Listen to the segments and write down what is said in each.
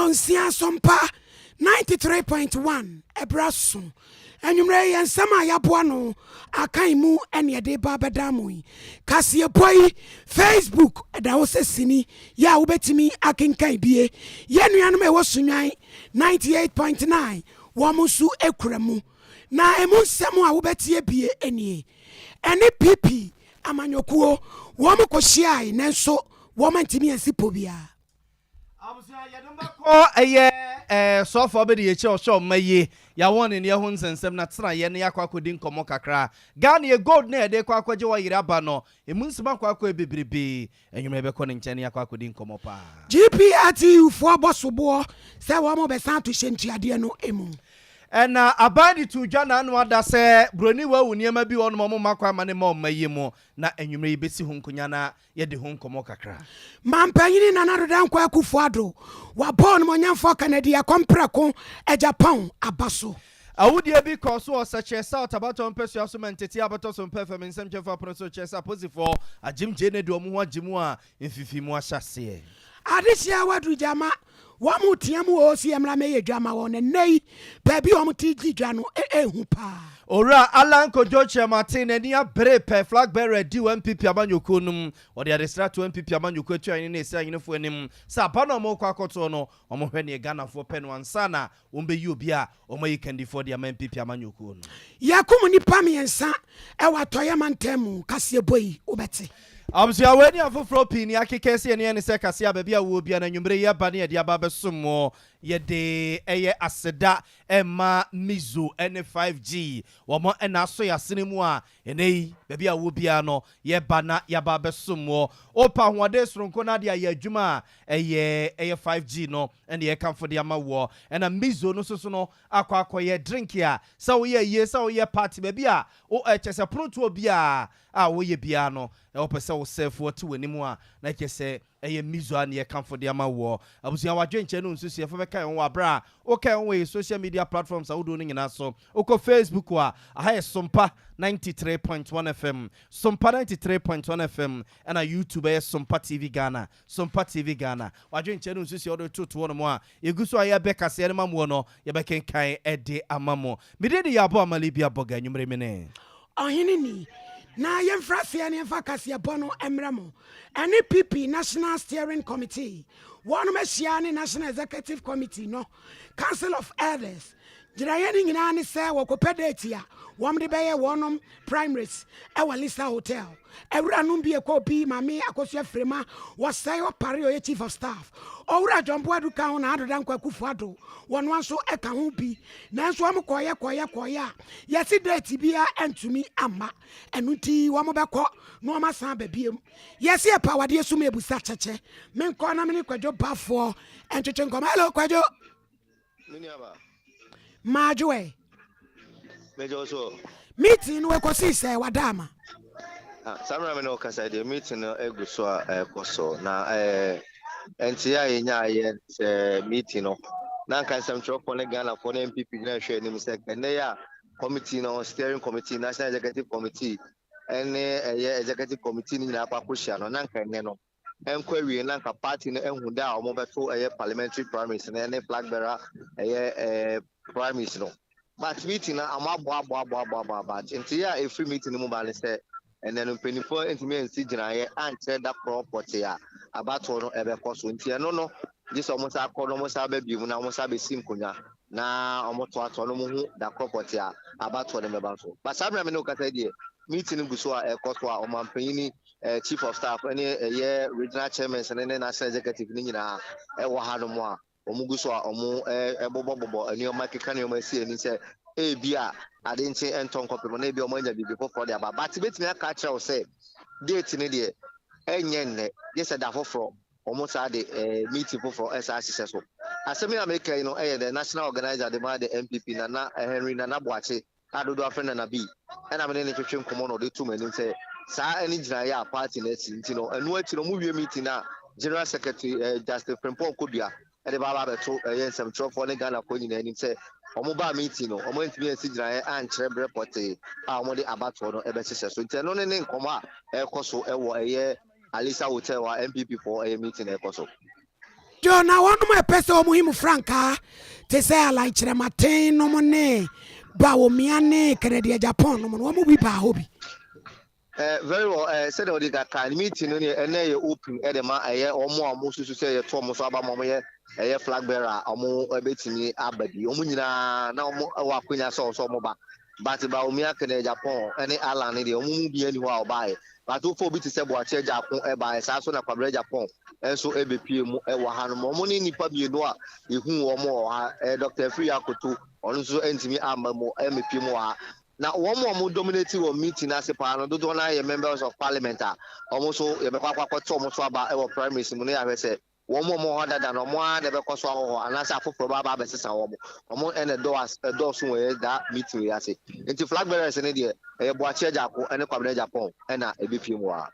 Nnɔnsia Asɔmpa 93.1 ɛberɛ so. Anwummerɛ yi, yɛn nsɛm a yɛaboa no akan mu ɛne yɛde ba bɛda mo yi. Kaseɛbɔ yi, Facebook ɛda hɔ sɛ sini yɛ a wobɛtumi akenkan bie. Yɛn nuanom a ɛwɔ Sunwan 98.9, wɔn nso kura mu. Na emu nsɛm a wobɛtie bie nie: ɛne PP amanyɔkuo wɔn kɔhyiae, nanso wɔn antumi ansi po biara. Abusua, yɛde mbɛkɔ ɛyɛ sɔfo bɛde yɛkyɛ ɔhyɛ ɔma yie yɛawɔ ne neɛ ho nsɛnsɛm na tena yɛ ne yɛakɔ akɔdi nkɔmmɔ kakra. Ghana yɛ gold na yɛde kɔ akɔgye wɔ yere aba no ɛmu nsɛm akɔ akɔ bebrebee. Anwummerɛ yɛbɛkɔ ne nkyɛn ne yɛakɔ akɔdi nkɔmmɔ paa. GPRTU foɔ bɔ soboɔ sɛ wɔn bɛsan ato hyɛ ntuadeɛ no mu. Ɛna aban de to dwa n'ano ada sɛ buroni wawu nneɛma bi wɔ nom ɔmo mma kɔ ama ne ma ɔma yie mu, na anwummerɛ yi bɛsi ho nkonya na yɛde ho nkɔmmɔ kakra. Mampanyini Nana Addo Dankwa Akufo Addo wabɔɔ no mɔnyamfoɔ Kennedy Akɔmprɛko Agyapong aba so. Awudie bi kɔ so wɔ Sɛkyerɛ South abatɔ mpɛsua so ma ntete abɛtɔ so mpɛ fam nsɛmkyɛmfa pono so kyerɛ sɛ aposifoɔ agyemgye ne de ɔmo ho agye mu a mfifi mu ahyɛ aseɛ. Adehyia waduru gyama wɔn mo tea mu wɔ osi mmra mɛyɛ dwama wɔn na nnɛ yi baabi a wɔn ti gyi dwa no ehu paa. Owura Alan Kojo Kyerematen n'ani abere pɛ flag bearer di wɔ NPP amanyɔkuo no mu. Ɔde adesra to NPP amanyɔkuo atu ahene ne esi ahenefoɔ anim sɛ aba na ɔmo kɔ akɔtoɔ no, ɔmo hwɛ neɛ Ghanafoɔ pɛ no ansa na wɔn bɛyi obi a ɔmo ayi kandifoɔ de ama NPP amanyɔkuo no. Yɛkum nnipa mmiɛnsa ɛwɔ Atɔyɛ mantam mu. Kaseɛbɔ yi wobɛte. Abusua, wei ne afoforɔ pii ne akeka sɛ yɛne yɛne sɛ kase a baabi a wɔ bia no anwummerɛ yi aba ne yɛde aba bɛsom mo. Yɛde ɛyɛ aseda ɛma Mizo ɛne 5G wɔn ɛna asɔ yɛ asene mu a ɛnɛ yi baabi a wɔ biara no yɛba na yɛaba bɛsom wɔ wopa ahoɔden soronko no ade ayɛ adwuma a ɛyɛ 5G no ɛne yɛkamfo de ama wɔ. Ɛna Mizo no soso no akɔ akɔyɛ drink a sɛ woyɛ yie, sɛ woyɛ party, baabi a wo ɛkyɛ sɛ ponotoɔ biara a woyɛ biara no, ɛwɔpɛ sɛ wo sɛfoɔ te w'anim a na kyɛ sɛ ɛyɛ Mizo a ne yɛkamfo de ama wɔ. Abusua, wadwenkyɛ no nsusu yɛfa bɛka yɛn ho wɔ aberɛ a woka yɛn ho wɔ yɛ social media platforms ahodoɔ no nyinaa so. Wokɔ Facebook a, aha yɛ Sompa 93.1 FM, Sompa 93.1 FM, ɛna YouTube ɛyɛ Sompa TV Ghana, Sompa TV Ghana. Wadwenkyɛ no nsusu yɛwode totoɔ no mu a yɛgu so a yɛbɛ kaseɛ no ma muɔ no, yɛbɛkenkan ɛde ama mo. Mede de yɛabɔ amale bi abɔga anwummerɛ mene Ɔhene ni na yɛmfra seɛ ne yɛmfa kaseɛbɔ no mmerɛ mo. Ɛne PP National Steering Committee wɔnom ahyia ne National Executive Committee no Council of Elders. Gyinaeɛ no nyinaa ne sɛ wɔkɔpɛ date a wɔm de bɛyɛ wɔnom primaries ɛwɔ Lisa Hotel. Awuranom bi ɛkɔ bi Maame Akosua Firima wɔsɛe ɔpare ɔyɛ chief of staff, Ɔwura John Boadu ka ho na Addo Dankwa Akufo Addo wɔno nso ɛka ho bi, nanso wɔn kɔyɛ kɔyɛ kɔyɛ a yɛsi date bia ɛntumi amma. Ɛno nti wɔn bɛkɔ na wɔn asan aba biem. Yɛsi ɛpa awadeɛ sum ebusa kyɛkyɛ. Menkɔ na mene Kwadwo Bafoɔ ɛntwetwe nkɔmɔ. Hello, Kwadwo. Maadwo ɛ. Meeting no ɛkɔsii sɛ wada ama. Saa mmerɛ me ne ɔkasa deɛ, meeting no egu so a ɛkɔ so na nti a yɛnya ayɛ sɛ meeting no na nka nsɛmtwerɛfoɔ ne Ghanafoɔ ne NPP nyina hwɛ anim sɛ ɛnɛ yɛ a committee no, steering committee, national executive committee ɛne ɛyɛ executive committee no nyinaa akɔ akɔhyia no, na nka ɛnɛ no ɛnkɔ awie na nka party no ehu da a wɔn bɛto ɛyɛ parliamentary primaries no ɛne flag bearer ɛyɛ primaries no. But meeting no amo aboa aboa aboa aboa aboa, but nti yɛ a efiri meeting no mu ba ne sɛ ɛnɛ no mpanimfoɔ ntumi nsi gyinaeɛ ankyerɛ da korɔ pɔtee a abatoɔ no ɛbɛkɔ so. Nti ɛno no gye sɛ wɔn sa akɔ na wɔn sa aba mu na wɔn sa bɛsi nkonnwa na wɔn toatoa no wɔn ho da korɔ pɔtee a abatoɔ no bɛba so. But saa mmerɛ mi ne okasa deɛ, meeting no gu so a ɛkɔ so a ɔmanpanyin, chief of staff ɛne ɛyɛ regional chairman ne national executive ne nyinaa ɛwɔ hanom a wɔn gu so a wɔn ɛbobɔbobɔ nneɛma, keka nneɛma si ani sɛ ebi a ade nkye ntɔ nkɔpem na ebi a wɔn anya biribi foforɔ de aba. But betumi aka akyerɛw sɛ date ne deɛ ɛnyɛ nnɛ, gye sɛ da foforɔ wɔn saa de meeting foforɔ ɛsa ahyehyɛ so. Asɛm yi a meka yi no ɛyɛ the national organizer de ma the NPP, Nana Henry Nana Boakye a dodo afrɛ Nana B, ɛna mene ne twetwe nkɔmɔ na ɔde to m'anim sɛ saa ɛne gyinaeɛ a party no akyi. Nti no ɛno akyi no ɔmo wie meeting a general secretary Justin Frimpong Kodua ɛde ba aba abɛto ɛyɛ nsɛmtwerɛfoɔ ne Ghanafoɔ nyinaa anim sɛ ɔmo baa meeting no, ɔmo ntumi ansi gyinaeɛ ankyerɛ berɛ pɔtee a ɔmo de abatoɔ no ɛbɛhyehyɛ so. Nti ɛno ne ne nkɔmɔ a ɛrekɔ so ɛwɔ ɛyɛ Alisa Hotel a NPP foɔ ɛyɛ meeting ɛrekɔ so. Joe, na wɔnom a ɛpɛ sɛ wɔn him frankaa te sɛ Alan Kyerematen nom ne Bawumia ne Kennedy Agyapong nom no, wɔn bi baa hɔ bi. Very well, sɛdeɛ wɔde kaka no, meeting no deɛ ɛnɛ yɛ open ɛde ma ɛyɛ wɔn a wɔn susu sɛ yɛto wɔn so aba ma wɔn yɛ ɛyɛ flag bearer a wɔn ɛbɛtumi aba bi. Wɔn nyinaa na wɔn ɛwɔ akonya sɛ wɔsɛ wɔn ba. But Bawumia, Kennedy Agyapong ɛne Alan ne deɛ, wɔn mu bi ɛni hɔ a ɔbaeɛ. But wofa obi te sɛ Boakye Agyarko ɛbaeɛ, saa so na Kwabena Agyapong nso ɛbɛpie mu ɛwɔ hanom. Wɔn ne nnipa mmienu a yɛhu wɔn wɔ ha, Dr. Afriyie Akoto, ɔno nso ntumi amma mu ɛmmɛpie mu wɔ ha. Na wɔn a wɔn dominate wɔ meeting ase paa no, dodoɔ no ara yɛ members of parliament a wɔn nso yɛbɛkɔ akɔ akɔto wɔn so aba wɔ primaries mu, na yɛahwɛ sɛ wɔn a wɔwɔ hɔ dada no, wɔn ara na ɛbɛkɔ so awɔ hɔ anaasɛ afoforɔ bɛaba abɛsesa wɔn. Wɔn ɛna ɛdɔɔso wɔ yɛ daa meeting yi ase. Nti flag bearers no deɛ, ɛyɛ Boakye Agyarko ne Kwabena Agyapong ɛna ɛbɛpie mu wɔ ha.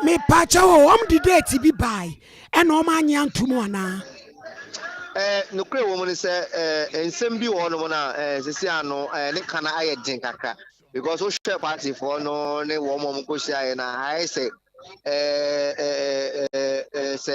Mepakyɛw o, wɔn de date bi bae ɛna wɔn annye anto mu anaa? Nokorɛ wɔ mu ne sɛ, nsɛm bi wɔ hɔnom no a, sisi ano, ne ka no ayɛ den kakra, because wohwɛ partyfoɔ no ne wɔn a wɔkɔhyiaeɛ no a, ayɛ sɛ sɛ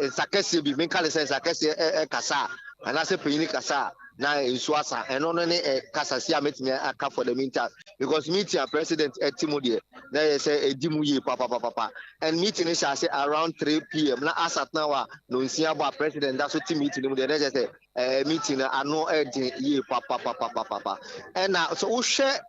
nsa kɛseɛ bi, menka ne sɛ nsa kɛseɛ kasa a, anaasɛ panyin kasa a, na nsuo asa. Ɛno no ne kasa si a mɛtumi aka for the meantime, because meeting a president ɛte mu deɛ, na yɛ sɛ ɛdi mu yie papapapapa, and meeting no hyɛ ase around 3 p.m. na asatena hɔ a 6:30 bɔ a president da so te meeting no mu deɛ, na kyerɛ sɛ meeting no ano ɛden yie papapapapapa. Ɛna sɛ wohwɛ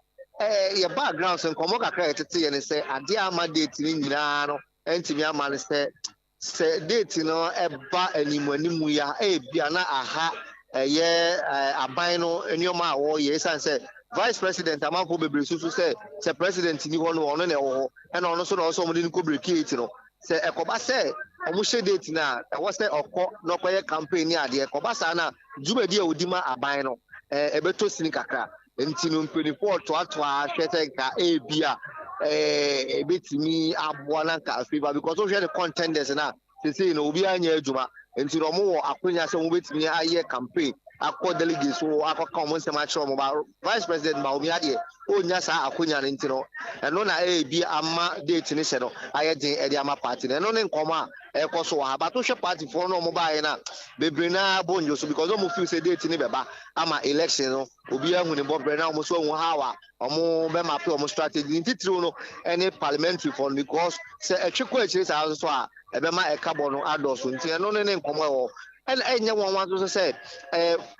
yɛ background so nkɔmmɔ kakra a yɛtete yɛ ne sɛ adeɛ a ama date no nyinaa no ɛntumi ama no sɛ date no ɛba anim anim ya, ebia na aha ɛyɛ aban no nneɛma a wɔreyɛ, ɛsiane sɛ vice president, amanfoɔ bebree soso sɛ president ni hɔ no, ɔno na ɛwɔ hɔ, ɛna ɔno nso na ɔsɛ ɔmo de no kɔ break eight no. Sɛ ɛkɔba sɛ ɔmo hyɛ date no a, ɛwɔ sɛ ɔkɔ na ɔkɔyɛ campaign ne adeɛ. Kɔba saa na dwumadi a odi ma aban no ɛbɛtɔ sini kakra. Nti no mpanimfoɔ toatoa hwɛ sɛ nka ebi a ebetumi aboa na nka afei ba, because wohwɛ ne contenders na sesei no obiara nyɛ adwuma, nti na ɔmo wɔ akonya sɛ ɔmo betumi ayɛ campaign akɔ delegates so akɔka ɔmo nsɛm akyerɛ ɔmo. Ba Vice President Bawumia deɛ, ɔnya saa akonya no, nti no ɛno na ebi ama date ne hyɛ no ayɛ den ɛde ama party no. Ɛno ne nkɔmɔ a ɛkɔ so wɔ ha. But wohwɛ party foɔ no, ɔmo baayɛ no a, bebree naa bɔ ndwo so because ɔmo feel sɛ date ne bɛba ama election no, obiara hu ne bɔbrɛ na ɔmo nso ahu how a ɔmo bɛma pe ɔmo strategy ne titiriw no ɛne parliamentary foɔ no, because sɛ ɛtwe kɔ akyire saa nso a, ɛbɛma ɛka bɔ no adɔɔso. Nti ɛno ne nkɔmɔ ɛwɔ. Ɛna ɛnyɛ wɔn nwa nso sɛ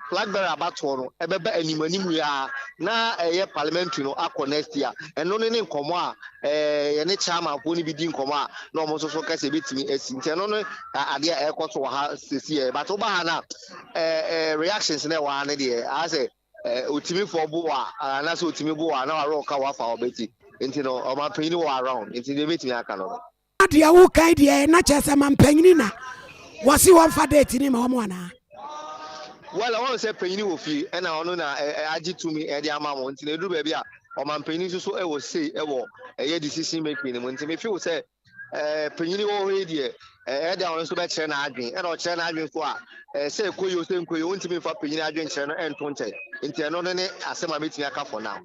flag bearer abatoɔ no ɛbɛba anim anim yi a, na ɛyɛ parliamentary no akɔ next year. Ɛno ne nkɔmɔ a yɛne chairman foɔ no bi di nkɔmɔ a, na wɔn nso so kɛsɛ ebɛtumi asi. Nti ɛno ne adeɛ a ɛrekɔ so wɔ ha sisi yɛ. But woba ha na ɛɛ ɛɛ reactions na ɛwɔ ha ne deɛ, ayɛ sɛ otimi fɔ bo a anaasɛ otimi bo a na warɔ ɔka wafa ɔbɛti. Nti no ɔmanpanyin wɔ around, nti deɛ ebɛtumi aka no. Deɛ wokan deɛ, na kyerɛ sɛ mampanyini na wɔse wɔmfa date ne ma wɔn anaa? Well, wɔn sɛ panyin wɔ fie, ɛna ɔno na agye tumi ɛde ama wɔn. Nti na eduru baabi a ɔmanpanyin nso so ɛwɔ say ɛwɔ ɛyɛ decision making no mu. Nti me feel sɛ panyin wɔ hɔ yi deɛ, ɛda ɔno nso bɛkyerɛ n'adwen, ɛna ɔkyerɛ n'adwen so a, sɛ ɛkɔ yi o, sɛ nkɔ yi o, ntumi nfa panyin adwen kyerɛ no ɛnto nkyɛn. Nti ɛno no ne asɛm a metumi aka for now.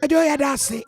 Kwadwo, yɛda ase.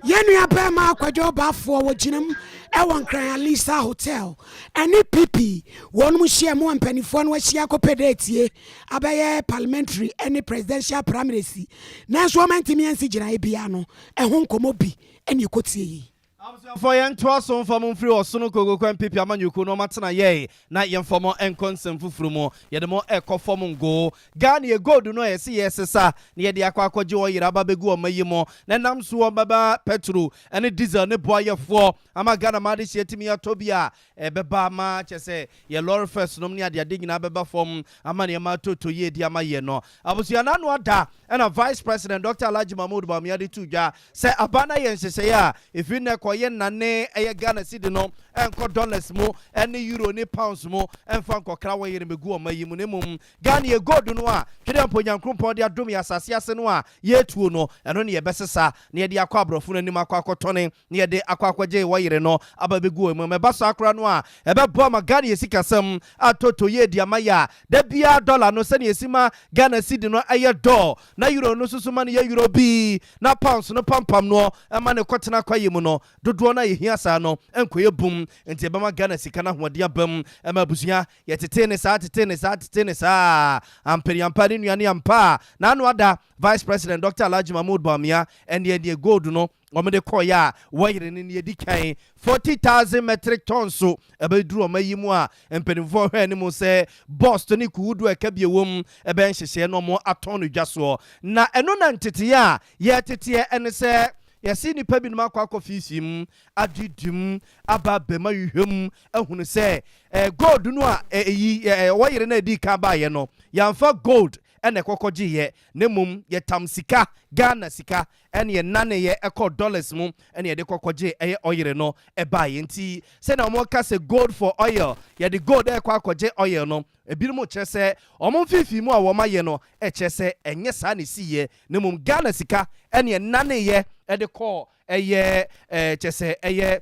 Yɛn nua bɛrima Kwadwo Ɔbaafoɔ wɔ gyinam ɛwɔ Nkran Alisa Hotel ɛne PP wɔn mu hyia mu a mpanimfoɔ no ahyia akɔpɛ date abɛyɛ parliamentary ɛne presidential primaries, nanso wɔn antumi ansi gyinaeɛ biara no, ɛho nkɔmmɔ bi ɛne ɛkɔtie yi. Abusuafoɔ, yɛntoa so mfa mo mfiri ɔsono kokoko NPP amanyɔkuo no ɔmatena yɛe na yɛmfa mo nkɔ nsɛm foforɔ mu. Yɛde mo ɛkɔ fam ngo Ghana yɛ gold no a yɛse yɛsesa na yɛde akɔ akɔgye wɔn yere aba bɛgu ɔma yi mu, na ɛnam so wɔn bɛba petrol ne diesel ne boayɛfoɔ ama Ghana ma adehyeɛ tumi atɔ bi a ɛbɛba ama kyɛ sɛ yɛ lorry fares nom ne adeade nyinaa bɛba fam ama nneɛma atotɔ yie di ama yɛ no. Abusua, n'ano ada ɛna Vice President Dr Alhaji Mahmood Bawumia de to dwa sɛ aba no ayɛ nhyehyɛeɛ a ɛfiri nnɛ kɔ yɛ nnane ɛyɛ Ghana cedi no ɛnkɔ dollars mu ɛne euro ne pounds mu ɛmfa nkɔkra wɔ yere mɛgu ɔma yi mu, na mmom Ghana yɛ gold no a twɛdeɛ mpo Nyankoropɔn de adom yɛ asase ase no a yɛtuo no, ɛno ne yɛbɛsesa na yɛde akɔ aborɔfo no anim akɔ akɔtɔne na yɛde akɔ akɔgye wɔ yere no aba bɛgu wɔ mu. Ɛba saa koraa no a, ɛbɛboa ma Ghana yɛ sikasɛm atoto yɛ adi ama yɛ a da biara dollar no sɛnea ɛsi ma Ghana cedi no ɛyɛ dɔɔ, na euro no nso so ma no yɛ euro bii, na pounds no pampam no ɛma ne kɔtena kwaeɛ mu no. dodoɔ no a yɛhia saa no nkɔyɛ bum, nti ɛbɛma Ghana sika no ahoɔden aba mu. Ɛma abusua yɛtetee ne saa, tetee ne saa, tetee ne saa, ampaniampa ne nnuane ampa a n'ano ada. Vice President Dr Alhaji Mahmood Bawumia ɛne ɛneɛ gold no wɔn de kɔɔyɛ a wɔyere no ne yɛdi kan 40,000 metric tons so ɛbɛduru ɔma yi mu a, mpanimfoɔ hwɛ anim sɛ BOST ne kuwudu a ɛka bi ɛwɔ mu ɛbɛn nhyehyɛeɛ no ɔmo atɔn no dwa soɔ. Na ɛno na nteteeɛ a yɛteteɛ ɛne sɛ yɛsi nipa binom akɔ fiisi mu adidi mu aba abɛma hwehwɛ mu ahunu sɛ gold no a ɛyi wɔyere no a ɛdi kan baayɛ no, yɛamfa gold ɛna ɛkɔkɔ gyeeɛ, ne mmom yɛtam sika, Ghana sika, ɛne yɛnaneyɛ ɛkɔ dollars mu ɛne yɛde kɔkɔ gye ɛyɛ ɔyere no ɛbaayɛ. Nti sɛnea wɔn ka sɛ gold for oil, yɛde gold ɛkɔ akɔgye oil no, ebinom kyerɛ sɛ wɔn mfimfini mu a wɔn ayɛ no ɛkyerɛ sɛ ɛnyɛ saa na esi yɛ, ne mmom Ghana sika ɛne yɛnaneyɛ ɛde kɔɔ ɛyɛ kyɛ sɛ ɛyɛ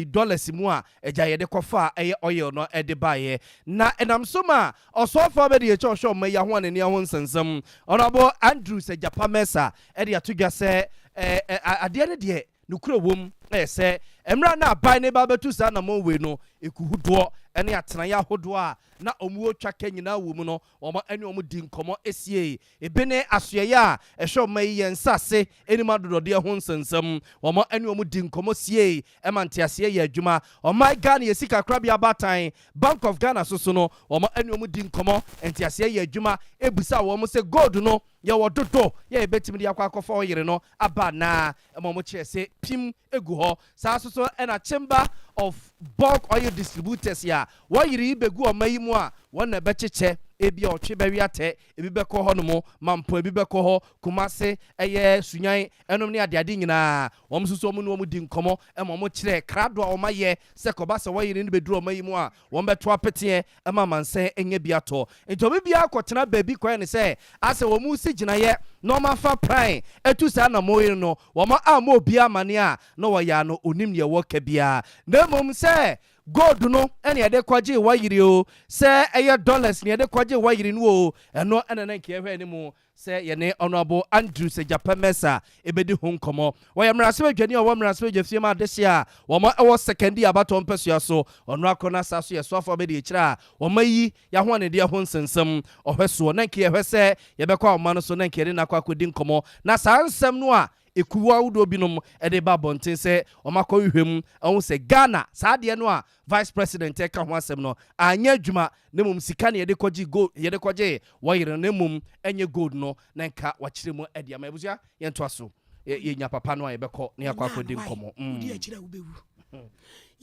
dollars mu a ɛgya yɛde kɔfa a ɛyɛ oil no ɛde baeɛ. Na ɛnam so ma ɔsɔfoɔ bɛde yɛkyɛ ɔhwɛ ɔma yi aho anani aho nsɛnsɛm, Honourable Andrews Egyapa Mercer, ɛde ato dwa sɛ ɛɛ ɛ adeɛ no deɛ nokura wom ɛyɛ sɛ mmerɛ na aban ne ba bɛtu saa namɔ wei no, ekuhudoɔ ɛne atenaeɛ ahodoɔ a na ɔmo twa ka nyinaa wɔ mu no, wɔn ɛne wɔn di nkɔmɔ esie. Ebi ne asoɛyɛ a ɛhwɛ ɔmo yi yɛn nsase anim adodɔdeɛ ho nsɛnsɛm, wɔn ɛne wɔn di nkɔmɔ sie ɛma nteaseɛ yɛ adwuma. Ɔman Ghana yɛ sika korabea baatan, Bank of Ghana soso no, wɔn ɛne wɔn di nkɔmɔ, nteaseɛ yɛ adwuma, ebusa wɔn sɛ gold no yɛwɔ dodo yɛ yɛbɛtumi de akɔ akɔfa ɔyere no aba naa, ɛma wɔn kyerɛ sɛ pim egu hɔ saa. Soso ɛna Chamber of Bulk Oil Distributors a wɔyere yi bɛgu ɔma yi mu a wɔn na ɛbɛkyekyɛ, ebi a ɔtwe bɛwi atɛ, ebi bɛkɔ hɔ nom Mampo, ebi bɛkɔ hɔ Kumase, ɛyɛ Sunyan ɛnom ne adeade nyinaa, wɔn nso so wɔn ne wɔn di nkɔmɔ ɛma wɔn kyerɛ krado a wɔn ayɛ sɛ kɔba sɛ wɔyere no bɛduru ɔma yi mu a, wɔn bɛto apeteɛ ɛma amansan ɛnyɛ bi atɔ. Nti obi biara kɔtena baabi kwan ne sɛ asɛ wɔn si gyinaeɛ na wɔn afa plan ɛtu saa na mo yere no, wɔn ama obi amane a na wɔyɛ ano onim deɛ wɔka biara, na mmom sɛ gold no ɛne yɛde kɔgye wɔyere o, sɛ ɛyɛ dollars ne yɛde kɔgye wɔyere no o, ɛno ɛna na nkeɛ hwɛ anim sɛ yɛne Honourable Andrews Egyapa Mercer ɛbɛdi ho nkɔmmɔ. Wɔyɛ mmarahyɛbadwani a ɔwɔ mmarahyɛbadwa fie mu adehye a wɔn ɛwɔ Sekondi abatɔ mpɛsua so. Ɔno akɔ no asa so yɛ soafoɔ bɛde akyire a wɔn ayi yɛahoanedeɛ ho nsɛnsɛm ɔhwɛ soɔ, na nkeɛ hwɛ sɛ yɛbɛkɔ ahoma no so na nkeɛ de no akɔ akɔdi nkɔmmɔ. Na saa nsɛm no a ekuo ahodoɔ binom ɛde ba abɔnten sɛ wɔn akɔ hwehwɛ mu ɛho sɛ Ghana saa adeɛ no a Vice President ɛka ho asɛm no anyɛ adwuma, na mmom sika ne yɛde kɔgye gold, yɛde kɔgye wɔyere no, na mmom ɛnyɛ gold no, na nka wakyerɛ mu ɛde ama abusua. Yɛntoa so, yɛnya papa no a yɛbɛkɔ na yɛakɔ akɔdi nkɔmmɔ. Wodi akyirɛ a wobɛwu.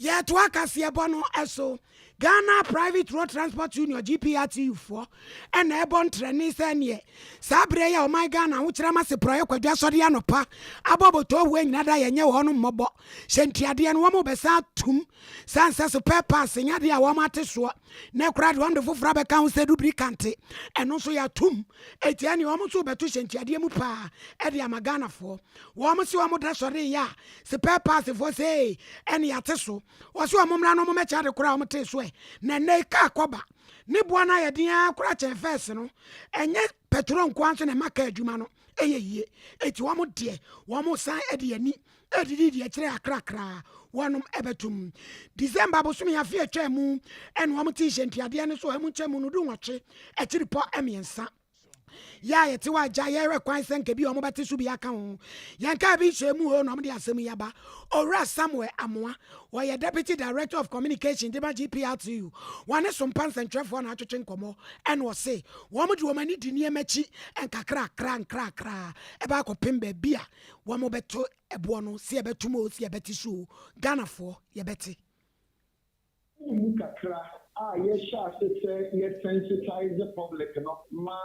Yɛtoa kaseɛbɔ no ɛso. Ghana Private Road Transport Union, GPRTU foɔ, ɛna ɛbɔ ntrɛne sɛ neɛ saa berɛ yi a ɔman Ghana ahokyerɛ ma seporɔyɛ kwadwa sɔde anɔpa abɔ bɔtɔ nyina da yɛnyɛ wɔ no mmɔbɔ hyɛ ntuadeɛ no, wɔn bɛsa atum san sɛ spare parts nyadeɛ a wɔn ate soɔ na kora de wɔn de foforɔ abɛka ho sɛ lubricant, ɛno nso yɛatum. Eti ɛne wɔn nso bɛto hyɛ ntuadeɛ mu paa ɛde ama Ghanafoɔ. Wɔn si wɔn da sɔre yɛ a spare parts foɔ sɛ ɛne yɛate so, wɔsi wɔn mmra no wɔn mɛkyɛ ade koraa wɔn te so ɛ. Na nnɛ kaa kɔba ne boa no ayɛ den ara koraa kyɛn fɛs no. Ɛnyɛ petrol nkoa nso na ɛma kaa adwuma no ɛyɛ yie. Eti wɔn deɛ wɔn san ɛde ani ɛdidi deɛ kyerɛ akrakra wɔnom ɛbɛtum December bosom afe atwa mu ɛna wɔn te hyɛ ntuadeɛ no so ɛmu nkyɛn mu no 18 akyiri pɔ 3. Yɛ a yɛte hɔ agya yɛhwɛ kwan sɛ nka bi a wɔbɛte so bi aka ho, yɛn kaa bi nhyɛ mu hɔ na wɔde asɛm yi aba. Owura Samuel Amoa, wɔyɛ Deputy Director of Communication de ma GPRTU, wɔne sompa nsɛntwerɛfoɔ na atwetwe nkɔmmɔ, ɛna ɔse wɔn de wɔn ani di nneɛma akyi nkakrakra nkrakra ɛbɛ akɔpem baabi a wɔn bɛto ɛboɔ no, si yɛbɛtum o, si yɛbɛte so o, Ghanafoɔ yɛbɛte. Mu kakra a yɛhyɛ ase sɛ yɛ sensitize public no ma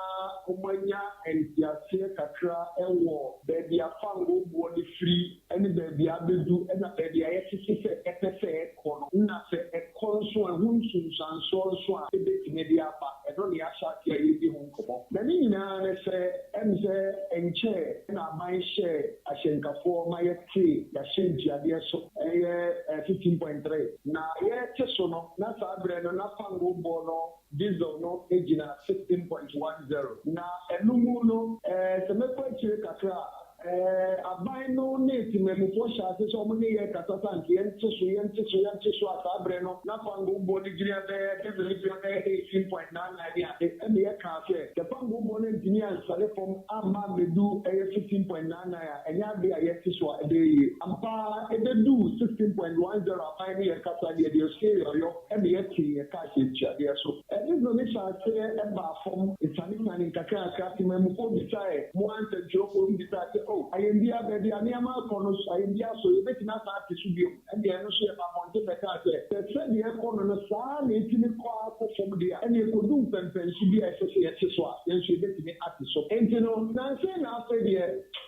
wɔanya nteaseɛ kakra wɔ baabi a fango boɔ no firi ne baabi a abɛdu na baabi a yɛsese sɛ ɛpɛ sɛ ɛkɔ no, na sɛ ɛkɔ nso a ɛho nsunsuansoɔ nso a ɛbɛtumi de aba. Ɛno ne yɛahyɛ ase a yɛdi ho nkɔmmɔ. Na ne nyinaa ne sɛ ɛm sɛ nkyɛɛ na aban hyɛ ahyɛnkafoɔ ma yɛte yɛahyɛ ntuadeɛ so ɛyɛ 15.3, na yɛte so no, na saa berɛ no na fango boɔ no, diesel no gyina 16.10. Na ɛno mu no, sɛ mɛkɔ akyire kakra a Aban no ne temanmufoɔ hyɛɛ ase sɛ wɔn ne yɛn rekasa sɛ anka yɛnte so, yɛnte so, yɛnte so a saa berɛ no na fangoo boɔ no gyina bɛyɛ, diesel no gyina bɛyɛ 18.99 ne ade. Ɛna yɛkaa sɛ, sɛ fangoo boɔ no antumi ansiane fam amma ammɛdu ɛyɛ 15.99 a, ɛnyɛ adeɛ a yɛte so a ɛbɛyɛ yie. Ampa ara ɛbɛduu 16.10 aban ne yɛn kasa deɛ, deɛ ɔsie yɛ ɔyɔ, ɛna yɛtee yɛn kaa hyɛ ntuadeɛ so. Diesel no hyɛɛ aseɛ baa fam nsianesiane nkakrankakra. Temanmufoɔ bisaeɛ, mo ara nsɛntwerɛfoɔ bi bisaa sɛ, Oh, ayɛnbea, baabi a nneɛma rekɔ no, ayɛnbea so, yɛbɛtumi asan ate so bio? Ɛnneɛ ɛno nso yɛbaa abɔnten bɛkaa sɛ, sɛ sɛdeɛ ɛrekɔ no no saa ara na ɛtumi kɔ ara kɔ fam deɛ a, ɛnneɛ ɛkɔdu mpɛnpɛnso bi a ɛsɛ sɛ yɛte so a, yɛn nso yɛbɛtumi ate so. Enti no, nnansa yi na afei deɛ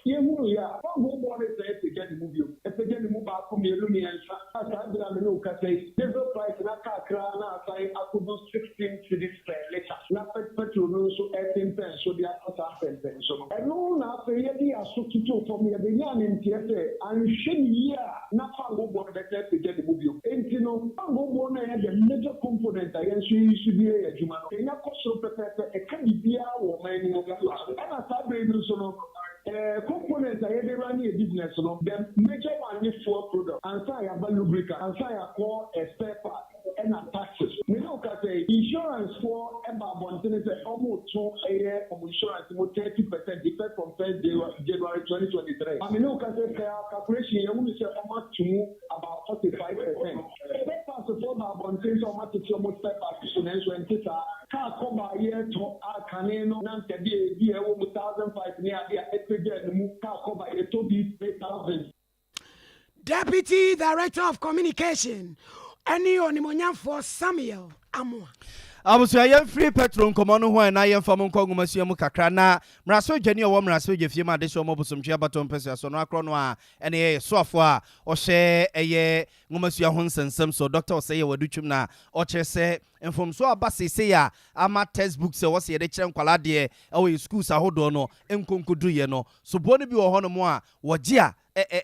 yɛhunuiɛ a, fangoo boɔ no san apagya ne mu bio. Apagya ne mu baako, mmienu, mmiɛnsa. A saa bere a me ne wo kasa yi, diesel price no aka kakra na asan akodu 16 cedis per litre, na petrol no nso resempɛn so de akɔ saa mpɛnpɛnso no. Ɛno na afei yɛde yɛn aso totoo fam, yɛbenyaa ne nteɛ sɛ anhwɛ no yie a na fangoo boɔ no bɛsan apagya ne mu bio. Enti no, fangoo boɔ no a ɛyɛ the major component a yɛn nso yɛyi so de yɛ yɛn adwuma no, ɛnya kɔ soro pɛpɛɛpɛ, ɛka biribiara wɔ ɔman no mu. Ɛna saa bere no nso no, Eh component a yɛde run yɛ business no, the major one ne fuel product, ansa yɛaba lubricant, ansa yɛakɔ eh spare part, ɛna taxes. Me ne wo kasa yi, insurance foɔ ba abɔntene sɛ wɔreto ɛyɛ wɔn insurance mu 30% effect from first January 2023. Ma me ne wo kasa yi, per our calculation yɛhunu sɛ wɔato mu about 45%. Spare parts foɔ ba abɔnten sɛ wɔatete wɔn spare parts so nanso ɛnte saa. Kaa kɔba a yɛretɔ a kane no na anka bi a ebi a ɛwɔ mu 1,500 ne ade a ɛpagyaa ne mu kaa kɔba yɛtɔ bi 3,000. Deputy Director of Communication ne Onimuonyamfoɔ Samuel Amoah. Abusua, yɛmfiri Petro nkɔmmɔ no ho ɛ na yɛmfa mo nkɔ nwomasua mu kakra. Na mmarahyɛbadwani a ɔwɔ mmarahyɛbadwafie mu adehyeɛ ɔmɔ bosomtwe abatoɔ mpɛsoa so no akorɔ no a ɛne ɛyɛ soafoɔ a ɔhyɛ ɛyɛ nwomasua ho nsɛnsɛm so Dɔkta Osei Awadu Twum na ɔkyerɛ sɛ mfomsoɔ aba seesei a ama text books a ɛwɔ sɛ yɛde kyerɛ nkwadaa adeɛ wɔ yɛn schools ahodoɔ no nkonkoduiɛ no. Soboɔ no bi wɔ hɔnom a wɔgye a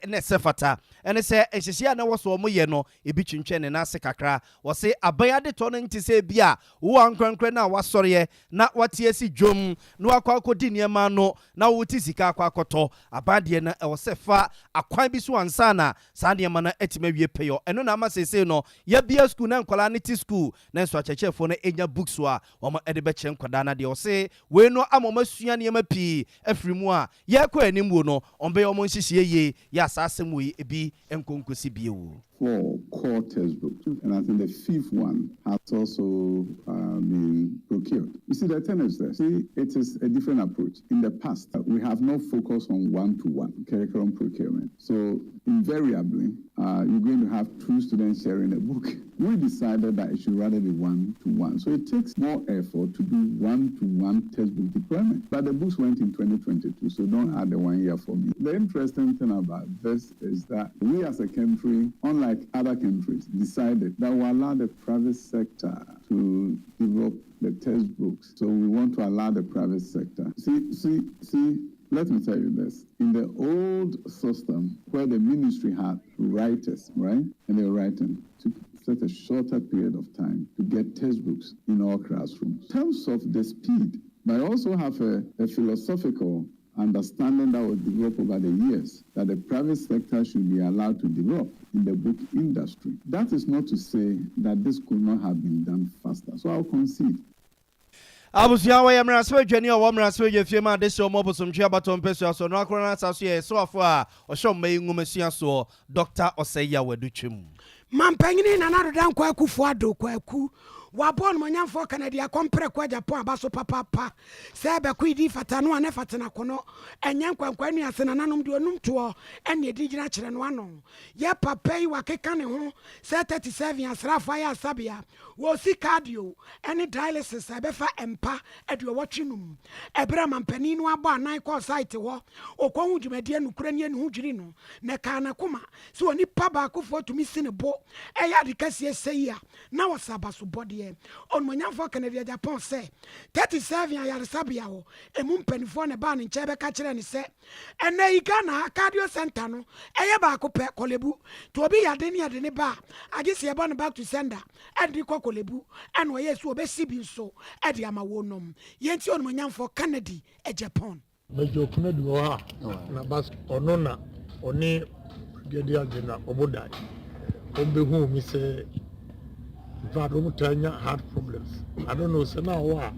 na ɛsɛ fata. Ɛne sɛ nhyehyɛe a na ɛwɔ sɛ wɔyɛ no ebi twentwɛn ne nan ase kakra. Wɔse aban adetɔ no nte sɛ ebi a wo ankorankorɛ no a woasɔreɛ na woate asi dwom na woakɔ akɔdi nneɛma ano na wote sika akɔ akɔtɔ. Aban deɛ no ɛwɔ sɛ ɛfa akwan bi so ansa na Saa nneɛma no atumi awie pɛyɔ. Ɛno na ama seesei no yɛabue sukuu na nkwadaa no te sukuu nanso akyerɛkyerɛfoɔ no nnya books a wɔde bɛkyerɛ nkwadaa no adeɛ. Ɔse wei no ama wɔasua nneɛma pii afiri mu a yɛrekɔ anim wo no wɔbɛyɛ wɔn nhyehyɛeɛ yie yɛ a saa asɛm wei ebi nkɔ nkɔsi bio. Four core textbooks, and I think the fifth one has also been procured. You see, the thing is this, see, it is a different approach. In the past, we have not focused on one-to-one curriculum procurement. So invariably, you're going to have two students sharing a book. We decided that it should rather be one-to-one. So it takes more effort to do one-to-one textbook deployment. But the books went in 2022, so don't add the 1 year for me. The interesting thing about this is that we as a country, unlike other countries, decided that we'll allow the private sector to develop the textbooks. So we want to allow the private sector. See, see, see, let me tell you this. In the old system where the ministry had writers, right? And they were writing, took such a shorter period of time to get textbooks in all classrooms. In terms of the speed, but I also have a, a philosophical understanding that was developed over the years that the private sector should be allowed to develop in the book industry. That is not to say that this could not have been done faster. So I'll concede. Abusua, wɔyɛ mmarahyɛbadwani a ɔwɔ mmarahyɛbadwafie ma adehyeɛ ɔmɔ bosomtwe abatoɔ mpɛsua so. Ɔno akoro no asa so yɛ soafo a ɔhyɛ ɔma yi nwomasua soɔ, Dɔkta Osei Yaw Adu Twam. Mampanyini Nana Addo Dankwa Akufo Addo Kwaku Wabɔ onimuonyamfoɔ Kennedy Akɔmprɛko Agyapong aba so papaapa sɛ bɛko idi fata no a na ɛfata no akono ɛnyɛ nkwankwa nnuase nananom deɛ ɔnum toɔ ɛne ɛdi gyina kyerɛ no ano yɛ papa yi wakeka ne ho sɛ 37 asraafoɔ ayɛ asabea Wɔresi cardio ne dialysis a ɛbɛfa mpa aduɔwɔtwe num. Ɛberɛ a mampanin no abɔ anan kɔɔ site hɔ, ɔkɔhuu dwumadie nokorɛ nie ne ho dwiri no, na ɛkaa n'akoma sɛ onipa baakofoɔ tumi si ne bo yɛ ade kɛseɛ sei a, na ɔsɛ abasobɔdeɛ. Onimuonyamfoɔ Kennedy Agyapong sɛ 37 ayaresabea hɔ, ɛmu mpaninfoɔ na ɛbaa ne nkyɛn bɛka kyerɛɛ no sɛ Ɛnnɛ yi Ghana ha cardio center no ɛyɛ baako pɛ, Korle-Bu. Nti obi yade ne yɛde no ba a, agye sɛ yɛbɔ no back to sender ɛde no kɔ Korle-Bu. Ɛna ɔyɛɛ sɛ ɔbɛsi bi nso ɛde ama wɔnom. Yɛntie Onimuonyamfoɔ Kennedy Agyapong. Major Konadu wɔ hɔ a na bas ɔno na ɔne Brigadier General Obodai wɔn bɛhuu me sɛ in fact wɔn taa nya heart problems. I don't know sɛ na ɔwɔ a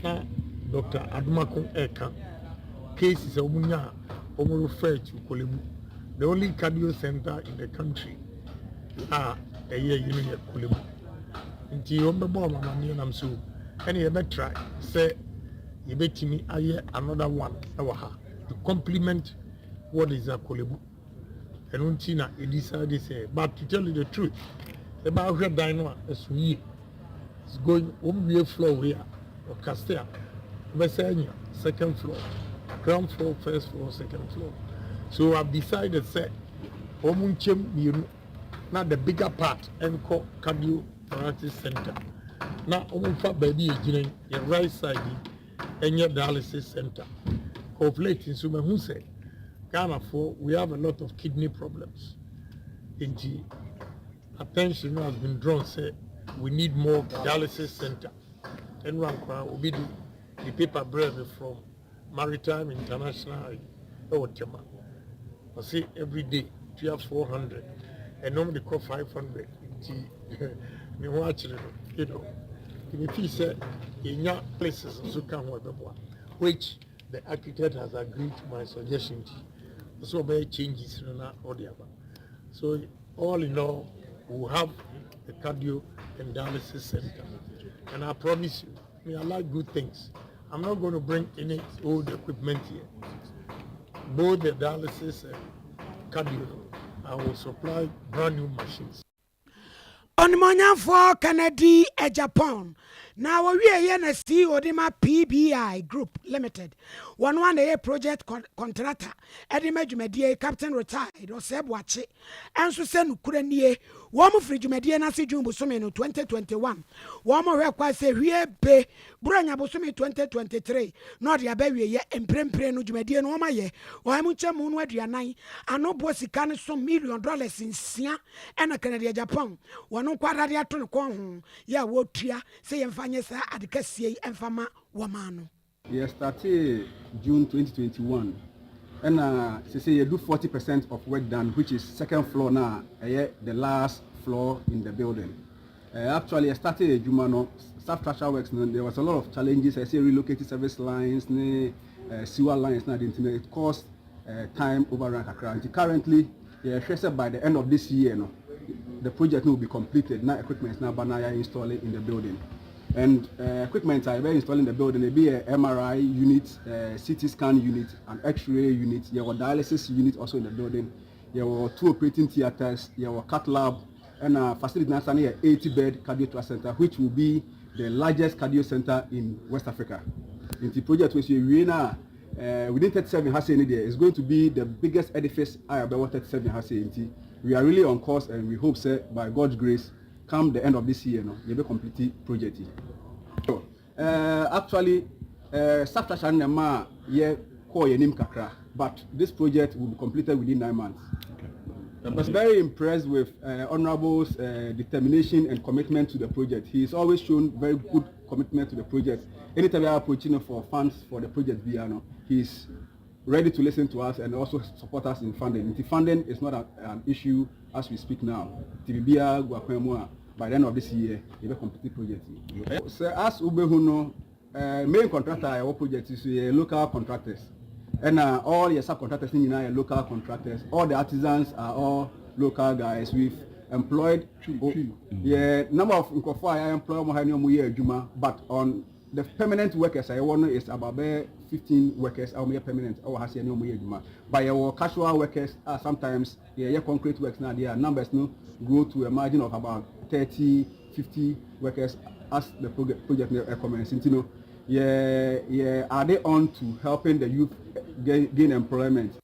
na Doctor Adomako ɛka cases a wɔn nya a wɔn refer to Korle Bu. The only cardio center in the country a ɛyɛ yi no yɛ Korle Bu. Nti wɔn bɛbɔ wɔn amaneɛ nam so ɛne yɛbɛ try sɛ yɛbɛtumi ayɛ another one ɛwɔ ha to complement what is at Korle Bu. Ɛno nti na yɛ decide sɛ, but to tell you the truth, ɛbɛ ahwɛ dan no a ɛso yie. It's going wɔn wie floor wei a ɔkaste a wɔbɛsɛ anya second floor, ground floor, first floor, second floor. So I've decided sɛ wɔn nkyɛn mmienu na the bigger part ɛnkɔ cardiothoracic center na wɔn mfa baabi yɛ gyina yi, yɛ right side yi, ɛnyɛ dialysis center. Of late nso mahu sɛ Ghanafoɔ, we have a lot of kidney problems, nti attention has been drawn sɛ we need more dialysis center. Ɛnu ankora obi di the paper brɛ me from Maritime International ɛwɔ Tema, ɔsi every day tua 400, ɛnum de kɔ 500, nti ne ho akyerɛ no. Nti me feel sɛ yɛnya places nso ka ho ɛbɛboa, which the architect has agreed to my suggestion, nti ɔsɛ ɔbɛyɛ changes no na ɔde aba. So all in all, we will have the cardio and dialysis center, and I promise you, me, I like good things. I'm not going to bring any old equipment here. Both the dialysis and cardio, I will supply brand new machines. Ɔnimɔnyamfoɔ Kennedy Agyapong na wɔwieɛ na CEO de ma PBI Group Limited, wɔn a na ɛyɛ project contractor ɛde ma dwumadie, Captain Retired Ɔsɛ Boakye, ɛnso sɛ nukura nie, wɔn mo firi dwumadie n'ase June bosome no 2021. Wɔn mo hwɛ kwa sɛ hwie be Buronya bosome 2023 na ɔde aba wieɛ. Mprempren no dwumadie no wɔn ayɛ wɔn mo nkyɛn mu no 40 ano boɔ sika no so million dollars 6, ɛna Kennedy Agyapong wɔn nkɔ adade ato ne kɔn ho yɛ a wɔretua sɛ yɛmfa nyɛ saa ade kɛseɛ yi ɛmfa ma wɔn ano. Yɛ started June 2021, ɛna sese yɛdu 40% of work done, which is second floor na ɛyɛ the last floor in the building. Actually, yɛ started adwuma no, substructure works no, there was a lot of challenges. Ɛsɛ relocated service lines ne sewer lines na de, nti no it caused time overrun kakra. Nti currently yɛhwɛ sɛ by the end of this year no, the project no will be completed na equipment na aba na yɛ install it in the building. And equipment a yɛbɛ install in the building, ebi yɛ MRI unit, CT scan unit, an X-ray unit. Yɛwɔ dialysis unit also in the building. Yɛwɔ two operating theatres, yɛwɔ cath lab, ɛna facility n'asa no yɛ 80 bed cardiothoracic center, which will be the largest cardio center in West Africa. Nti project wei so ewie na within 37 ha sei ni deɛ, is going to be the biggest edifice a yɛbɛwɔ 37 ha sei. Nti we are really on course and we hope say by God's grace, come the end of this year no, yɛbɛ complete project yi. So, actually, substructure no na ɛma a yɛ kɔɔ yɛn anim kakra, but this project will be completed within 9 months. Okay. I was very impressed with Honorable's determination and commitment to the project. He has always shown very good commitment to the project. Anytime we are approaching him for funds for the project, no, he's ready to listen to us and also support us in funding. The funding is not an issue as we speak now. TBBA by the end of this year, we will complete project. So as wobɛhu no, main contractor a ɛwɔ project so yɛ local contractors. And all your subcontractors nyinaa yɛ local contractors. All the artisans are all local guys. We've employed oh, yeah, number of nkurɔfoɔ a yɛ employ wɔn ha ne wɔn yɛ adwuma, but on the permanent workers a yɛwɔ no is about bɛyɛ 15 workers a wɔn yɛ permanent ɛwɔ ha se ne wɔn yɛ adwuma, but yɛwɔ casual workers a sometimes yɛyɛ concrete works na adeɛ a numbers no grow to a margin of about 30, 50 workers as the project no commence. Nti no yɛ add on to helping the youth gain employment.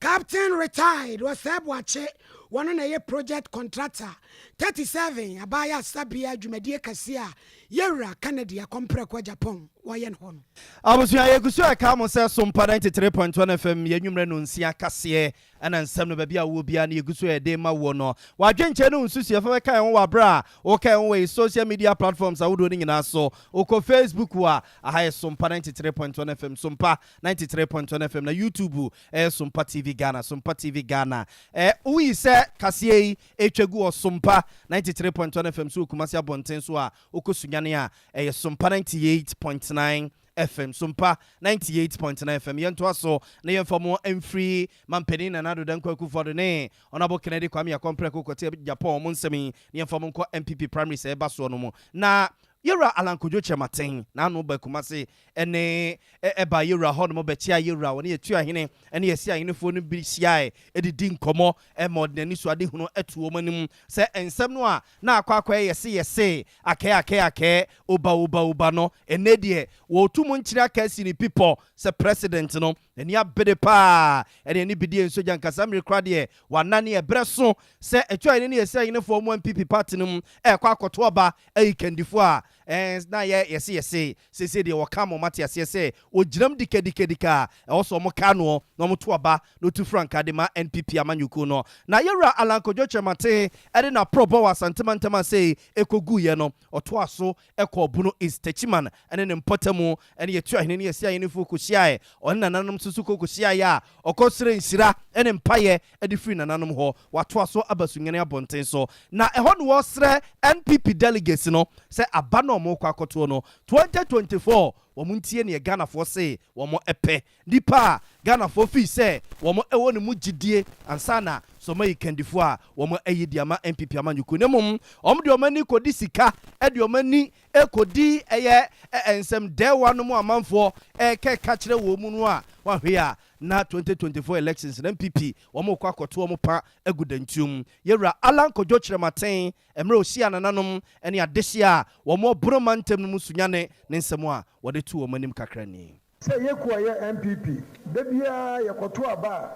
Captain Retired Wɔsɛ Boakye. Wɔno na ɛyɛ project contractor 37 Abaayɛ Asabea dwumadie kɛseɛ a Yɛwura Kennedy Akɔmprɛko Agyapong wɔyɛ no hɔ no. Abusua, yɛgu so ɛka mo sɛ Sompa 93.1 FM yɛn nwummerɛ nonsia kaseɛ ɛna nsɛm no baabi a wowɔ biara no yɛgu so yɛde ma woɔ no. W'adwenkyerɛ ne wo nsusuiɛ fa bɛka yɛn ho wɔ aberɛ a woka yɛn ho wɔ yɛn social media platforms ahodoɔ no nyinaa so. Wokɔ Facebook a, aha yɛ Sompa 93.1 FM, Sompa 93.1 FM, na YouTube ɛyɛ Sompa TV Ghana, Sompa TV Ghana. Ɛ, woyi sɛ kaseɛ yi ɛtwa gu wɔ Sompa 93.1 FM so wɔ Kumasi abɔnten so a, wokɔ Sunyani a, ɛyɛ Sompa 98.9 FM, Sompa 98.9 FM. Yɛntoa so na yɛmfa mo mfiri Mampanin Nana Addo Dankwa Akufo-Addo ne Honourable Kennedy Kwame Akompreko Kɔte Agyapong wɔn nsɛm yi na yɛmfa mo nkɔ NPP primaries a ɛreba soɔ no mu. Na Yɛwura Allan Kojo Kyerematen n'ano ba Kumasi ne ɛbaa Yɛwura hɔ nom bɛkyeaa Yɛwura, ɔne Atuahene ne Asiahenefoɔ no bi hyiae de di nkɔmmɔ ma ɔde n'anisoadehunu to wɔn anim sɛ nsɛm no a na akɔ akɔyɛ yɛse yɛse, akɛɛ akɛɛ akɛɛ, oba oba oba no, ɛnnɛ deɛ wɔretu mu nkyene aka asi ne pipɔ sɛ President no n'ani abere paa ɛne ne bidie nso gya nkasa mmere koraa deɛ wanane ɛberɛ so sɛ Atuahene ne Asiahenefoɔ mu NPP party no mu ɛrekɔ akɔto aba ayi kandifoɔ a ɛɛ na yɛ yɛse yɛse seesei deɛ wɔka ama wɔate aseɛ sɛ wɔgyinam dikadikadika a ɛwɔ sɛ wɔka noɔ na wɔto aba na wɔtu frankaa de ma NPP amanyɔkuo no. Na Yɛwura Allan Kojo Kyerematen de n'aporɔbɔ wɔ Asante mantam a sei ɛkɔguiɛ no, ɔtoaa so kɔɔ Bono East, Techiman ne ne mpɔtamu ne Atuahene ne Asiahenefoɔ kɔhyiaeɛ. Ɔne nananom nso so kɔkɔhyiaeɛ a ɔkɔsrɛɛ nhyira ne mpaeɛ de firii nananom hɔ. Watoa so aba Sunyani abɔnten so, na ɛhɔ na wɔresrɛ NPP delegates no sɛ aba no a wɔrekɔ akɔtoɔ no, 2024 wɔn ntie neɛ Ghanafoɔ se wɔn pɛ. Nipa a Ghanafoɔ fii sɛ wɔn wɔ ne mu gyidie ansa na sɛ wɔayi kandifoɔ a wɔn ayi de ama NPP amanyɔkuo na mmom wɔn de wɔn ani kɔdi sika de wɔn ani kɔdi ɛyɛ nsɛm dɛɛwa no mu amanfoɔ ɛkɛka kyerɛ wɔn mu no a wɔahwɛ a na 2024 elections no NPP wɔn rekɔ akɔto wɔn pa agu dantuo mu. Yɛwura Allan Kojo Kyerematen mmerɛ ɔhyiaa nananom ne adehyeɛ a wɔn wɔ Bono mantam no mu Sunyane ne nsɛm a wɔde too wɔn anim kakra nie. Sɛ yɛ kuo a yɛ NPP da biara yɛ kɔto aba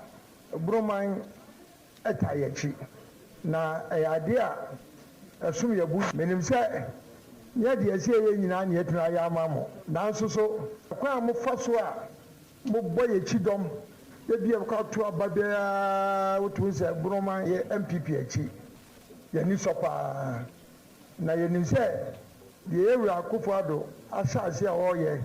a Broman taa yɛ akyi na ɛyɛ adeɛ a ɛsom yɛ bo. Menim sɛ nyɛ deɛ ɛsɛ yɛyɛ nyinaa na yɛatumi ayɛ ama mo nanso so kwan a mofa so a mobɔ yɛ akyi dɔm da biara yɛkɔ ato aba biara wotumi sɛ Broman yɛ NPP akyi yɛn ani sɔ paa. Na yɛnim sɛ deɛ yɛn Wura Akufo Addo ahyɛ aseɛ a ɔreyɛ,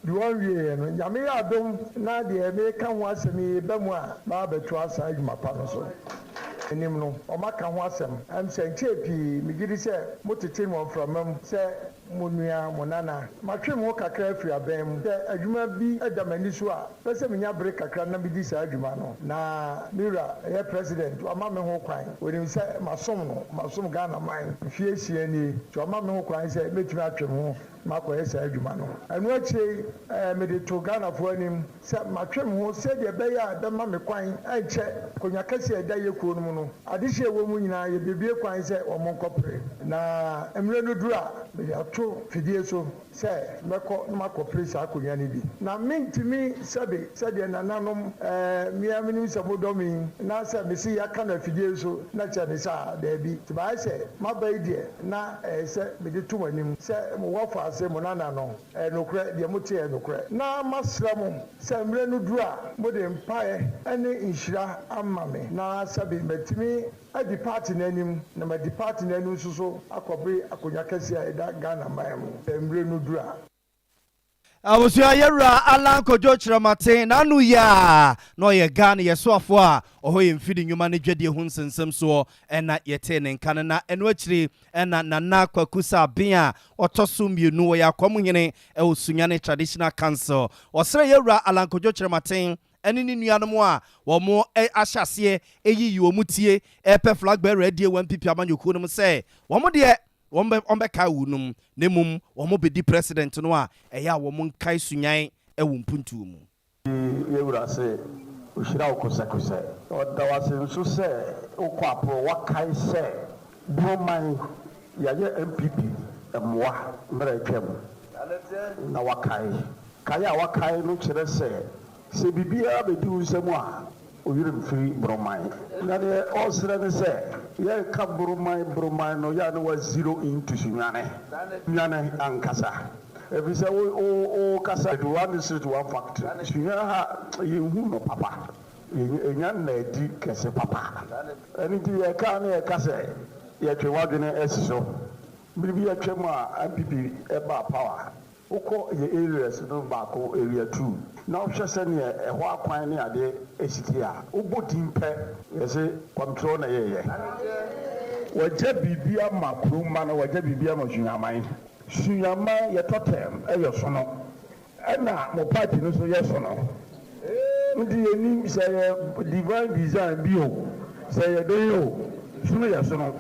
deɛ ɔnwieɛ no, Nyame yɛ adom na deɛ mereka ho asɛm yi ba mu a, mabɛtoa saa adwuma pa no so. Anim no, wɔaka ho asɛm. Ɛm sɛ nkyɛɛ pii, megye di sɛ motete no wɔ mframa mu sɛ mo nua, mo nana. Matwe me ho kakra afiri abɛn mu. Sɛ adwuma bi da m'ani so a, Pɛ sɛ menya bere kakra na midi saa dwuma no, na me wura yɛ President, wama me ho kwan. Onim sɛ masom no, masom Ghana man mfeɛ asia nie, nti wama me ho kwan sɛ mɛtumi atwe me ho makɔyɛ saa adwuma no. Ɛno akyire yi, mede to Ghanafoɔ anim sɛ matwe me ho sɛdeɛ ɛbɛyɛ a ɛbɛma me kwan nkyɛ akonnwa kɛseɛ a ɛda yɛ kuo no mu no, adehyeɛ a ɛwɔ mu nyinaa yɛbɛbue kwan sɛ wɔnkɔpere, na mmerɛ no duru a, mede ato fidie so. Sɛ mɛkɔ na makɔpere saa akonnwa no bi. Na mentumi, sɛbe, sɛdeɛ nananom, ɛɛ, me ara menim sɛ modɔ me yi, na sɛ mese yɛaka no afidie so na kyerɛ ne saa a, daabi. Nti mayɛ sɛ m'aba yi deɛ, na ɛyɛ sɛ mede to mo anim sɛ mo wɔfaase, mo nana no, ɛyɛ nokorɛ, deɛ mote yɛ nokorɛ. Na masrɛ mo sɛ mmerɛ no duru a, mode mpaeɛ ne nhyira ama me, na sɛbe matumi Adi party no anim na madi party no anim nso so akɔbere akonnwa kɛseɛ a ɛda Ghana man mu sɛ mmerɛ no duru a. Abusua yɛwura Allan Kojo Kyerematen n'ano yi a na ɔyɛ Ghana yɛsoafoɔ a ɔhɔ yɛ mfidi nnwuma ne dwadie ho nsɛnsɛm soɔ na yɛtee ne nka no na ɛno akyiri na Nana Kwaku Sarben a ɔtɔ so mmienu ɔyɛ Akwamuhene wɔ Sunyani Traditional Council ɔsrɛ yɛwura Allan Kojo Kyerematen ne ne nuanom a wɔahyɛ aseɛ reyiyi wɔn tie repɛ flag bearer adie wɔ NPP amanyɔkuo no mu sɛ wɔn deɛ wɔbɛkae wo nom na mmom wɔbɛdi president no a ɛyɛ a wɔn nkae sunyan wɔ mpuntuo mu. Yɛ wura se ohyira wo kosɛkosɛ. Ɔda wo ase nso sɛ wokɔ aporo wakae sɛ Broman yɛayɛ NPP mmoa mmerɛ atwam na wakae. Kae a wakae no kyerɛ sɛ, sɛ biribiara bɛdi wo nsam a, Wo werɛ mfiri Broman. Na deɛ ɔresrɛ ne sɛ yɛreka Broman Broman no yɛ a na wa zero into Sunyani Sunyani ankasa ɛfiri sɛ wo wo wokasa one district one factory Sunyani ha yɛnhu no papa yɛnya nna adi kɛse papa ɛno nti yɛreka a na yɛreka sɛ yɛtwe w'adwene asi so bere bi atwam a NPP baa power Wokɔ yɛ areas no baako, area tuu, na wohwɛ sɛdeɛ ɛhɔ akwan ne adeɛ si te a, wobɔ din pɛ, yɛse Kwamtrɔ na ɛyɛeɛ. Wagya biribi ama kuro mma no, wagya biribi ama Sunyaaman. Sunyaaman yɛ tɔtɛm, ɛyɛ sono. Ɛna mo party no nso yɛ sono. Nti yɛnnim sɛ ɛyɛ divine design bi o, sɛ ɛyɛ dɛn o, sono yɛ sono.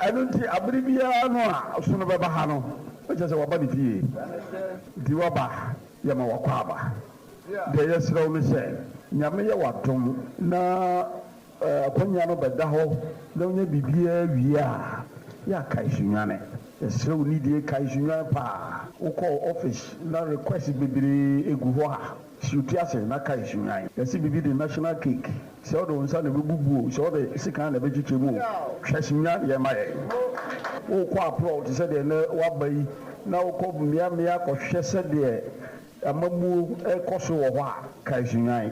Ɛno nti abere biara no a sono bɛba ha no, na kyerɛ sɛ waba ne fie. Nti waba, yɛma wakɔ aba. Deɛ yɛsrɛ wo ne sɛ, Nyame yɛ w'adom na Akwannya no bɛda hɔ na wonya biribiara wie a, yɛ a kae Sunyani. Yɛsrɛ wo nidie kae Sunyani paa. Wokɔ office na request bebree gu hɔ a, si wo ti ase na kae Sunyani. Yɛse biribi de national cake, sɛ wode wo nsa na ɛbɛbubu o, sɛ wode sekan na ɛbɛkyekyɛ mu o, hwɛ Sunyani yɛ ma yɛn. Wokɔ aprɔw te sɛ deɛ nnɛ woaba yi na wokɔ mmeammea kɔhwɛ sɛdeɛ amammuo rekɔ so wɔ hɔ a, kae Sunyani.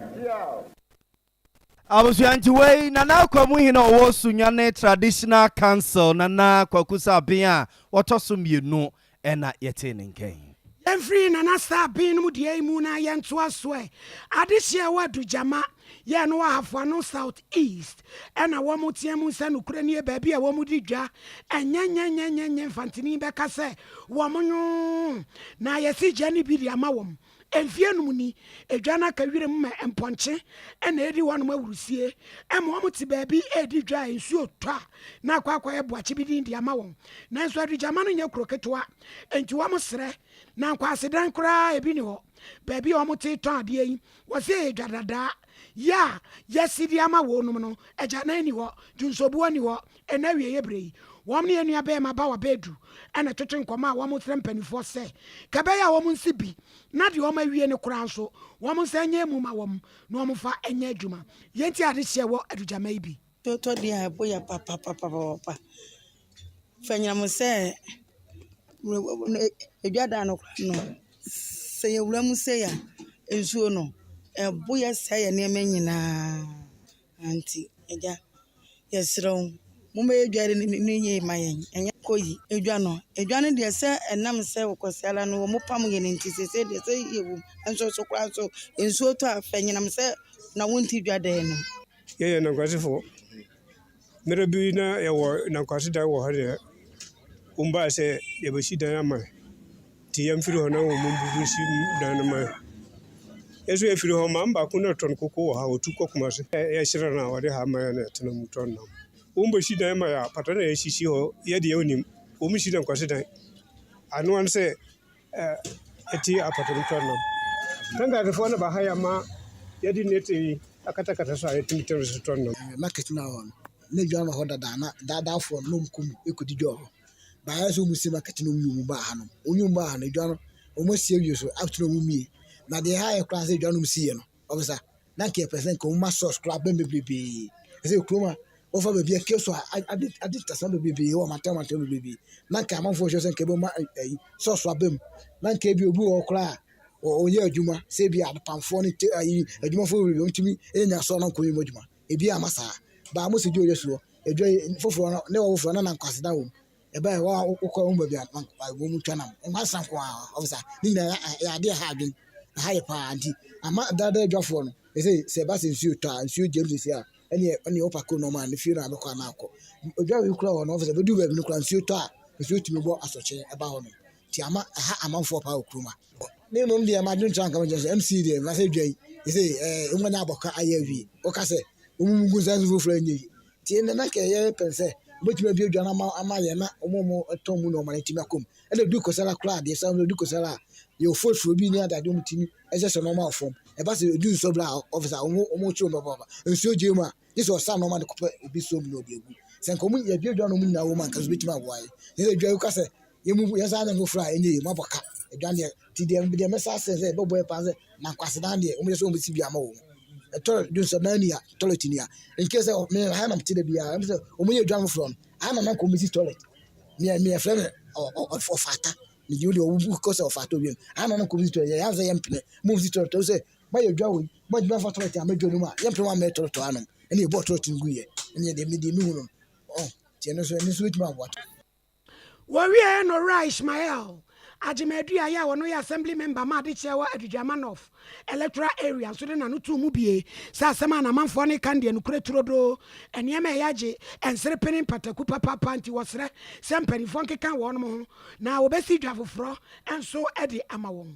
Abusua nti wei Nana Akwamu hene a ɔwɔ Sunyani Traditional Council Nana Kwaku Saben a ɔtɔ so mmienu na yɛtee ne nka yi. Yɛmfiri Nana Saben nom deɛ yi mu na yɛntoa so ɛ. Adehyeɛ ɛwɔ Adugyama, yɛ no wɔ Ahafoano South East ɛna wɔn teɛ mu sɛ nokorɛ nie baabi a wɔn di dwa ɛnyɛnyɛnyɛnyɛnyɛ Mfantini bɛka sɛ wɔn nwoo na yɛsi gya no bi de ama wɔn Mfeɛ num ni, edwa no aka wiram ma mpɔnkye na ɛredi hɔnom awurusie ma wɔte baabi redi dwa a nsuo tɔ a na akɔ akɔyɛ boakye bi din de ama wɔn. Nanso Adugyama no nyɛ kuro ketewa, enti wɔsrɛ na nkwasedan koraa ebi nni hɔ. Baabi a wɔte retɔn adeɛ yi, wɔse ɛyɛ dwa dadaa. Yɛ a yɛasi de ama wɔnom no, agyanan nni hɔ, dwonsɔbuo nni hɔ, Ɛnnɛ awieeɛ berɛ yi, wɔn ne yɛn nuabarima Bawa Badu na ɛtwetwe nkɔmmɔ a wɔsrɛ mpanimfoɔ sɛ, ka ɛbɛyɛ a wɔnsi bi na deɛ wɔawie no koraa nso, wɔnsan nyɛ emu ma wɔn na wɔmfa nyɛ adwuma. Yei nti adehyeɛ wɔ adugyama yi bi. Totɔ deɛ a ɛbo yɛ papapapapa. Fanyinam sɛ edwa da no koraa no, sɛ yɛwura mu sei a, nsuo no, ɛbo yɛ sɛe yɛn nneɛma nyinaa. Nti agya, yɛsrɛ wo, mommɛyɛ dwa no yie mma yɛn, ɛnyɛ kɔ yi. Edwa no, edwa no deɛ sɛ ɛnam sɛ Kwasiada no wɔpam yɛn nti seesei deɛ sɛ yɛwɔ mu. Nso so koraa nso, nsuo tɔ a, fɛ nyinam sɛ na wonte dwa dan no mu. Yɛyɛ Nankwasefoɔ. Mmerɛ bi na yɛwɔ Nankwase dan wɔ ha deɛ, wɔbaeɛ sɛ yɛbɛsi dan ama yɛn. Nti yɛmfiri hɔ na wɔn mbubu nsi dan no mma yɛn. Yɛn nso yɛfiri hɔ, maame baako na ɔtɔn koko wɔ ha, ɔtu kɔ Kumasi. Yɛhyerɛ no a ɔde ha ma yɛn na yɛtena mu tɔn nam. Wɔn bɛsi dan ma yɛn a, pata na yɛsisi hɔ, yɛ deɛ wonim. Wɔn si Nankwase dan. Ano ara ne sɛ ɛte apata mu tɔn nam. Tankasefoɔ no ba ha yɛ ama yɛde net yi akatakata so a yɛtumi tena so tɔn nam. Market no a wɔ hɔ no, na dwa no wɔ hɔ dada na daadaafoɔ no na wɔkɔ mu kɔdi dwa wɔ hɔ. Baayɛ sɛ wɔn si market no wɔn yi wɔn baa ha nom. Wɔn yi wɔn baa ha no, dwa no wɔn asi awie so up to na wɔn mmie. Na deɛ ɛha yɛ koraa sɛ dwa no wɔn si yɛ no, ɔbisa na nka yɛpɛ sɛ nka wɔn ma source koraa bɛn bebrebee. Ɛsɛ kurom a wɔfa baabi a keso a ade ade tasama bebrebee wɔ mantam mantam bebrebee. Na nka amanfoɔ hwɛ sɛ nka ɛbɛma ɛyi source aba mu. Na nka ebi obi wɔ hɔ koraa a ɔyɛ adwuma sɛ ebi adepamfoɔ ne te ayi adwumafoɔ bebree wɔn tumi nya soɔ na nkɔ yɛ mu adwuma. Ebi ama saa. Baa mo si dwa oyɛ soɔ. Edwa yi foforɔ no ne wɔ foforɔ na na nkwaseda wɔ mu. Ɛbɛyɛ hɔ a wokɔ wɔn baabi a wɔn mu twa nam. Nkwaseda nko ara ɔfisa ne nyinaa yɛ adeɛ ɛha adwene. Ɛha yɛ paa nti ama daadaa adwafoɔ no ɛsɛ sɛ ɛba sɛ nsuo tɔ a nsuo gyam sisi a ɛneɛ ɛneɛ wopa ko nɔɔma a ne fie no abɛkɔ anaa akɔ. Odwa wei kura wɔ no ɔfisa bɛdu baabi no kura nsuo tɔ a nsuo tumi bɔ asɔkye ɛba hɔ no nti ama ɛha amanfoɔ paa wɔ kurom ha. Me mmom deɛ m'adwene kyerɛ anka mekyerɛ sɛ MC deɛ mfa sɛ dwa yi ɛsɛ ɛɛ wɔn anya abɔka ayɛ awie wɔka sɛ wɔn mu gu nsa so foforɔ anyɛ yi nti ɛnna na kɛyɛ pɛn sɛ wɔbɛtumi abue dwa no ama ama yɛn na wɔn a wɔtɔn mu nneɛma no atumi akɔ mu ɛna edu kɔsara koraa deɛ sɛ edu kɔsara a yɛ ofuofuo bi ne adade wɔn tumi ɛhyɛ sɛ nneɛma wɔ fam ɛba sɛ edu nsuo bla a ɔfisa wɔn wɔn kyerɛ wɔn papaapa nsuo gye mu a gye sɛ ɔsa nneɛma de kɔpɛ obi so mu na ɔde agu sɛ nka wɔn yɛbue dwa no wɔn nyinaa wɔ mu a nka so betumi aboa yɛ yɛ dwa yi ka sɛ Yɛn mu yɛn saa na foforɔ a ɛnyɛ yie mu abɔ ka adwan deɛ ti deɛ deɛ mɛsa asɛ sɛ ɛbɛbɔ yɛ paa sɛ na nkwasedan deɛ wɔn yɛ sɛ wɔn bɛsi bi ama wɔn. Toilet dwonsɔ dan ni a toilet ni a. In case sɛ me ha na mete da biara ɛm sɛ wɔn yɛ adwa foforɔ no ha na na nka wɔn si toilet. Me me yɛfrɛ me ɔfata. Me gye wo deɛ ɔwu kɔ sɛ ɔfata obi no. Ha na na nka wɔn si toilet yɛ yɛn sɛ yɛn mpene mo si toilet sɛ mo ayɛ adwa wei mo adwuma fa toilet a mɛdwa no mu a yɛn mpene mo amɛ toilet hanom ɛne yɛbɔ toilet no gu yɛ ɛne yɛ deɛ me deɛ me hu no ɔn tiɛ no nso ɛno nso bɛtumi aboa. Wɔwieɛ no Owura Ishmael Agyemadu-Ayeh a ɔno yɛ Assembly Member ma adekyeɛ wɔ Adugyama North Electoral Area nso de n'ano too mu bie sɛ asɛm a n'amanfoɔ no reka no deɛ nokorɛ turodoo, nneɛma a ɛyɛ agye nserepe ne mpataku papaapa nti wɔsrɛ sɛ mpanimfoɔ nkeka wɔnom ho na wɔbɛsi dwa foforɔ nso de ama wɔn.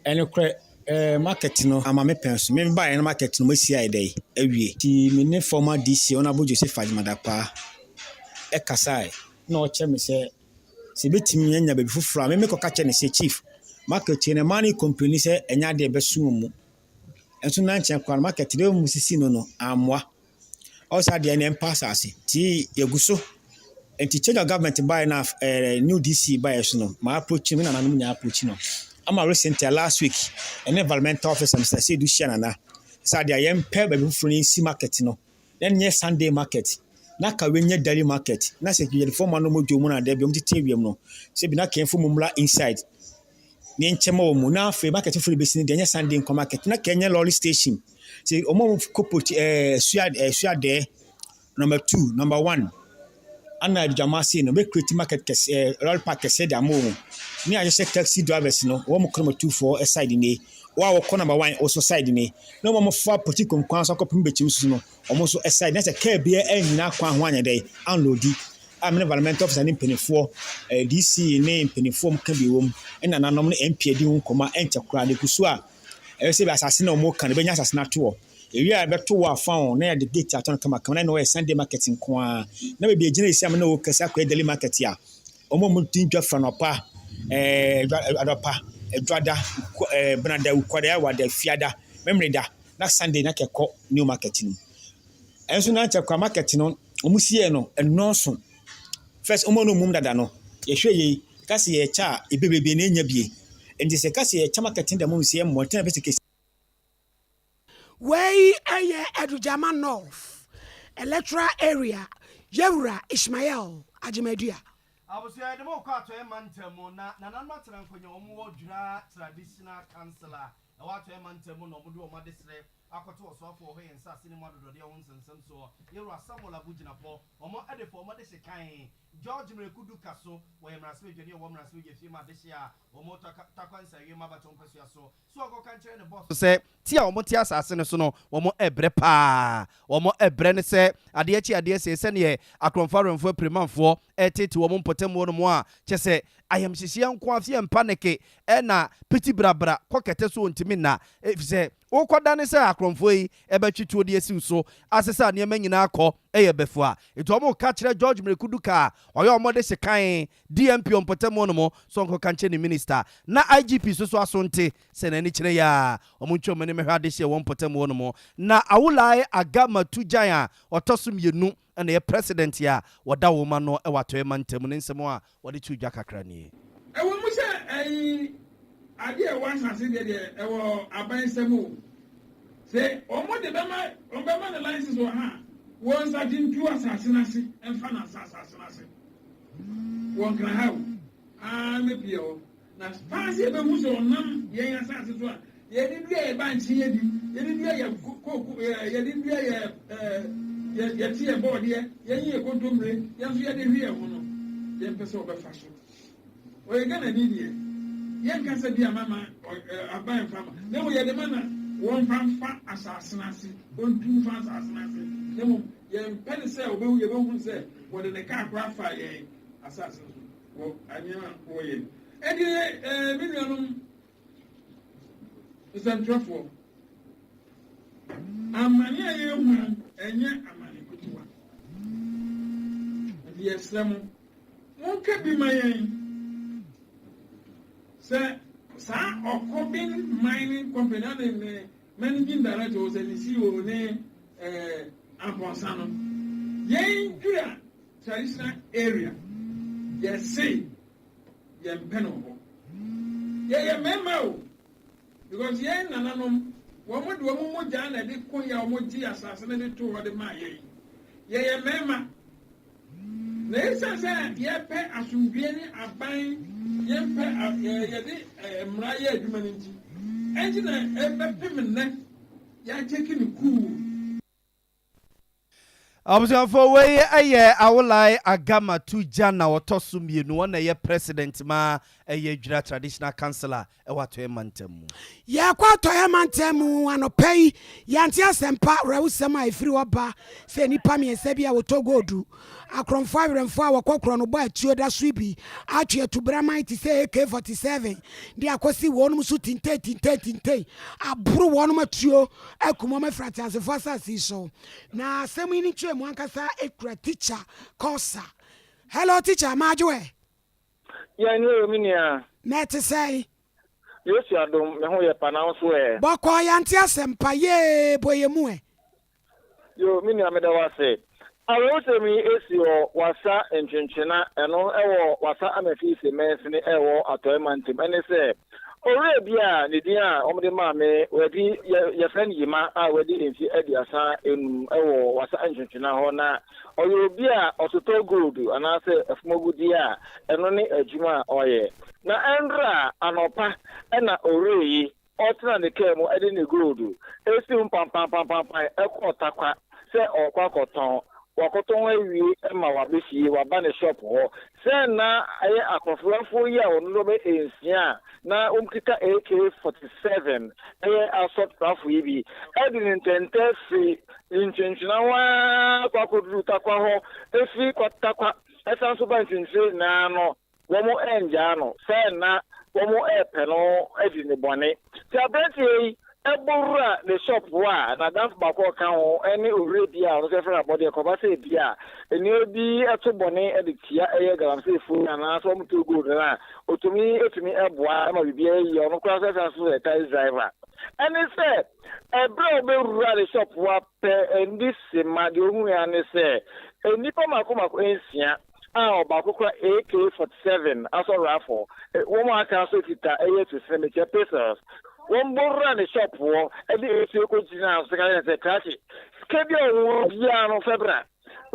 Ɛnokorɛ eh, market no ama me pɛn so. Me baeɛ no market no masi ayɛ dɛn awie. Nti me ne former DC Honourable Joseph Agyeman-Dapaah ɛkasae na ɔkyerɛ me sɛ sɛ ebɛtumi anya baabi foforɔ a me mekɔka kyerɛ no sɛ chief market yi no mmaa no complaini sɛ ɛnyɛ adeɛ ɛbɛso wɔn mu. Nso na nkyɛn koraa no market deɛ wɔn sisi no no ammoa. Ɔsa deɛ ne mpa asase nti yɛgu so. Nti change of government baeɛ na eh, new DC baeɛ so no, ma approach no, me nananom nyinaa approach no. Ama recently last week, ɛne environmental officer Mr. Seidu hyia nana. Sɛ adeɛ a yɛmpɛ baabi foforɔ no yɛnsi market no. Na ɛnyɛ Sunday market. Na ka wei nyɛ daily market. Na sɛ dwumayɛfoɔ ma no mo dwo mu na adeɛ bi wɔn tete awiam no. Sɛ bi na kɛnfo mu mmra inside. Ne nkyɛn ma wɔn mu. Na afei market foforɔ bɛsi no deɛ ɛnyɛ Sunday nkɔ market. Na kɛnyɛ lorry station. Sɛ wɔn a wɔkɔ poti ɛɛ sua ɛɛ suadɛɛ number two number one ana adugyama ase no bɛ create market kɛse ɛɛ lorry park kɛseɛ de ama wɔn. Ne ahyehyɛ taxi drivers no wɔn kɔ number two foɔ side nie. Wɔn a wɔkɔ number one nso side nie. Na wɔn a wɔfa poti kwan so akɔpem bɛkyim so no wɔn nso side. Na sɛ kaa biara annyina kwan ho anyɛ dɛ anloadi. A me ne environmental officer ne mpanimfoɔ ɛɛ DC ne mpanimfoɔ mu ka bi wɔ mu ɛna nananom ne MP adi ho nkɔmmɔ a ɛnkyɛ koraa no egu so a ɛyɛ sɛ bi asase na wɔn ka no bɛnya asase no ato hɔ. Ewie a yɛbɛto wɔ afa ho na yɛde gate ato no kamakama na ɛna wɔyɛ Sunday market nko ara. Na baabi egyina esi ama na wɔ kɛse akɔyɛ daily market a wɔn a wɔdi dwa fra nɔpa ɛɛ adɔpa adwada ɛɛ benada wukwada awada fiada memeneda na Sunday na kɛkɔ new market no mu. Ɛnso na nkyɛ kwa market no wɔn siɛ no ɛnɔɔso. First wɔn a na wɔn mu dada no yɛhwɛ yei kasi yɛkyɛ a ebebrebe na enya bie. Nti sɛ kasi yɛkyɛ market no dɛm wɔn si yɛ mmɔnten a bɛsi kɛse. Wei yɛ Adugyama North Electoral Area Yawura Ishmael Agyemadua. Abusua yɛde mo rekɔ Atɔeɛ mantam mu na nananom atena nkonya wɔn wɔ Dwira Traditional Council a ɛwɔ Atɔeɛ mantam mu na wɔde wɔn adesrɛ akɔto ɔsoafoɔ wɔ hɔ yɛn nsase ne mu adodɔdeɛ ho nsɛnsɛm soɔ Yawura Samuel Abu Gyinapɔ wɔn de fa wɔn adehye kan George Miraku Duka so wɔyɛ mmarahyɛbadwani a ɔwɔ mmarahyɛbadwafie mu adehye a wɔn Tarkwa Nsawiem abatoɔ mpasua so So ɔkɔka nkyerɛ ne bɔs sɛ, Te a wɔte asase no so no, wɔbrɛ paa. Wɔbrɛ ne sɛ adeɛ kye adeɛ sei, sɛdeɛ akorɔmfoɔ awɛmfoɔ apirimanfoɔ reteete wɔn mpɔtam hɔ nom a, kyerɛ sɛ, ayamhyehyeɛ nko ara, fie mpaneke na piti brabra kɔ kɛtɛ so ɔntumi nna, ɛfiri sɛ wokɔdane sɛ akorɔmfoɔ yi bɛtwe tuo de asi wo so asesa nneɛma nyinaa kɔ, ɛyɛ bɛfua. Enti wɔka kyerɛ George Mireku Duka a ɔyɛ wɔn de sekan DMP ɔmpɔtam hɔ nom sɛ ɔnkɔka nkyerɛ ne minister na IGP nso so aso nte sɛ n'ani kyerɛ yɛ a ɔmo ntwa ɔmo ani mmɛhwɛ adehye a ɛwɔ mpɔtam hɔ nom. Na Awulae Aga Matu Gyan a ɔtɔ so mmienu na ɛyɛ president a wɔda wɔn ano wɔ Atɔeɛ mantam ne nsɛm a wɔde too dwa kakra nie. Ɛwɔ mu sɛ ɛyi adeɛ a ɛwɔ asase deɛ deɛ ɛwɔ aban nsam o, sɛ wɔn de bɛma wɔn bɛma no license wɔ ha a, wɔn nsate ntu asase no ase mfa no asa asase no ase. Wɔ Nkran ha o, aa mɛpie hɔ. Na paa sɛ yɛbɛhu sɛ ɔnam yɛn asase so a, yɛde dua yɛ bankye yɛdi, yɛde dua yɛ kooko, yɛde dua yɛ yɛ yɛte yɛ bɔɔdeɛ, yɛnye yɛ kontommire, yɛn nso yɛde hwe yɛn ho no, yɛmpɛ sɛ ɔbɛfa so. Ɔyɛ Ghanani deɛ, yɛnka sɛ bi a mama aban mfa ma, na mmom yɛde ma na wɔmfa mfa asase no ase, ɔntu mfa asase no ase, na mmom yɛmpɛ no sɛ ɔbɛhu, yɛbɛhu sɛ wɔde ne kaa koraa faa yɛn asase no so wɔ nneɛma a wɔyɛ no. Ɛnti eh, me nuanom nsɛntwerɛfoɔ, amane a yɛrehu no, ɛnyɛ amane ketewa. Nti yɛsrɛ mo, monka bi ma yɛn sɛ saa Ɔkɔben Mining Company ane ne Managing Director o sɛ ne CEO ne eh, Amponsah no, yɛn Dwira traditional area yɛse yɛmpɛ no wɔ hɔ. Yɛyɛ mmarima o, because yɛn nananom. Wɔn de wɔn mogya na ɛde koeɛ a wɔgyee asase no de too hɔ de maa yɛn. Yɛyɛ mmarima, na esiane sɛ yɛpɛ asomdwoeɛ ne aban, yɛmpɛ yɛde mmara yɛ adwuma no nti, ɛnti na ɛbɛpem nnɛ yɛakyɛki no kuu. Abusuafoɔ wei yɛ Awolai Agama Tugya na ɔtɔ so mmienu, ɔna ɛyɛ president ma ɛyɛ Dwira Traditional Council a ɛwɔ Atɔeɛ Mantam mu. Yɛrekɔ Atɔeɛ Mantam mu anɔpa yi, yɛante asɛmpa awerɛhosɛm a ɛfiri hɔ ba sɛ nnipa mmiɛnsa bi a wɔtɔ goodu, akorɔmfoɔ awerɛmfoɔ a wɔkɔ korɔnobɔ a atuo da so yi bi atwe atubraman te sɛ AK-47 de akɔsi wɔnom so tintei tintei tintei aboro wɔnom atuo akum wɔn afiri ateasefoɔ asase yi so. Na asɛm yi ne nkyerɛmu ankasa kura tikya Kosa. Hello tikya, madwo ɛ? Yɛn nie o me nua. Na ɛte sɛn? Yesu adom, me ho yɛ pa, na wo nso ɛ? Bɔkɔɔ, yɛante asɛmpa, yee, bɔ yɛn mu ɛ? Yoo, me nua meda wo ase. Awerɛhosɛm yi esi wɔ Wassa Ntwentwena, ɛno wɔ Wassa Amafise mansini ɛwɔ Atɔe Mantam. Ɛne sɛ, owura bi a ne din a wɔde maa me, wadi, yɛ, yɛfrɛ no Yima a wadi mfe 35 wɔ Wassa Ntwentwena hɔ na ɔyɛ obi a ɔtotɔ gold anaasɛ fam agudeɛ a ɛno ne adwuma a ɔyɛ. Na ɛnra anɔpa na owura yi ɔtenaa ne kaa mu de ne gold sii mu pampampampampan kɔɔ Tarkwa sɛ ɔrekɔ akɔtɔn. Wakɔtɔn awie ma waba fie, waba ne shop hɔ. Sɛ na ɛyɛ akɔfrafoɔ yi a wɔn dodoɔ bɛyɛ nsia a na wɔkita AK-47 ɛyɛ assault rifle yi bi de ne ntɛntɛ firi Ntwentwena hɔ ara kɔ akɔduru Tarkwa hɔ, ɛfiri Tarkwa san nso ba Ntwentwene nyinaa no, Wɔanngyaa no sɛ na wɔrepɛ no adi no bɔne. Nti aberanteɛ yi bɔ wura ne shop hɔ a, n'adamfo baako a ɔka ho ne owura bi a ɔno nso yɛfrɛ no Abɔdeɛ kɔba sɛ ebi a nneɛma bi to bɔne de tia ɛyɛ galamseyfoɔ yi anaasɛ wɔtɔ gold no a, ɔtumi tumi boa ma biribiara yɛ yie. Ɔno koraa nso san nso yɛ taxi driver. Ɛne sɛ, ɛberɛ a ɔbɛwura ne shop hɔ ara pɛ, ndi sema, deɛ ɔhuiɛ ara ne sɛ nnipa mmaako mmaako nsia a ɔbaako kura AK-47 asɔ rifle, wɔn a aka nso kita ɛyɛ tusene, mekyɛ pistols. Wɔn bɔ wura ne shop hɔ de etuo kɔ gyinaa so ka kyerɛ no sɛ, Krakye, sika bi a ɔwɔ biara no fɛ bra.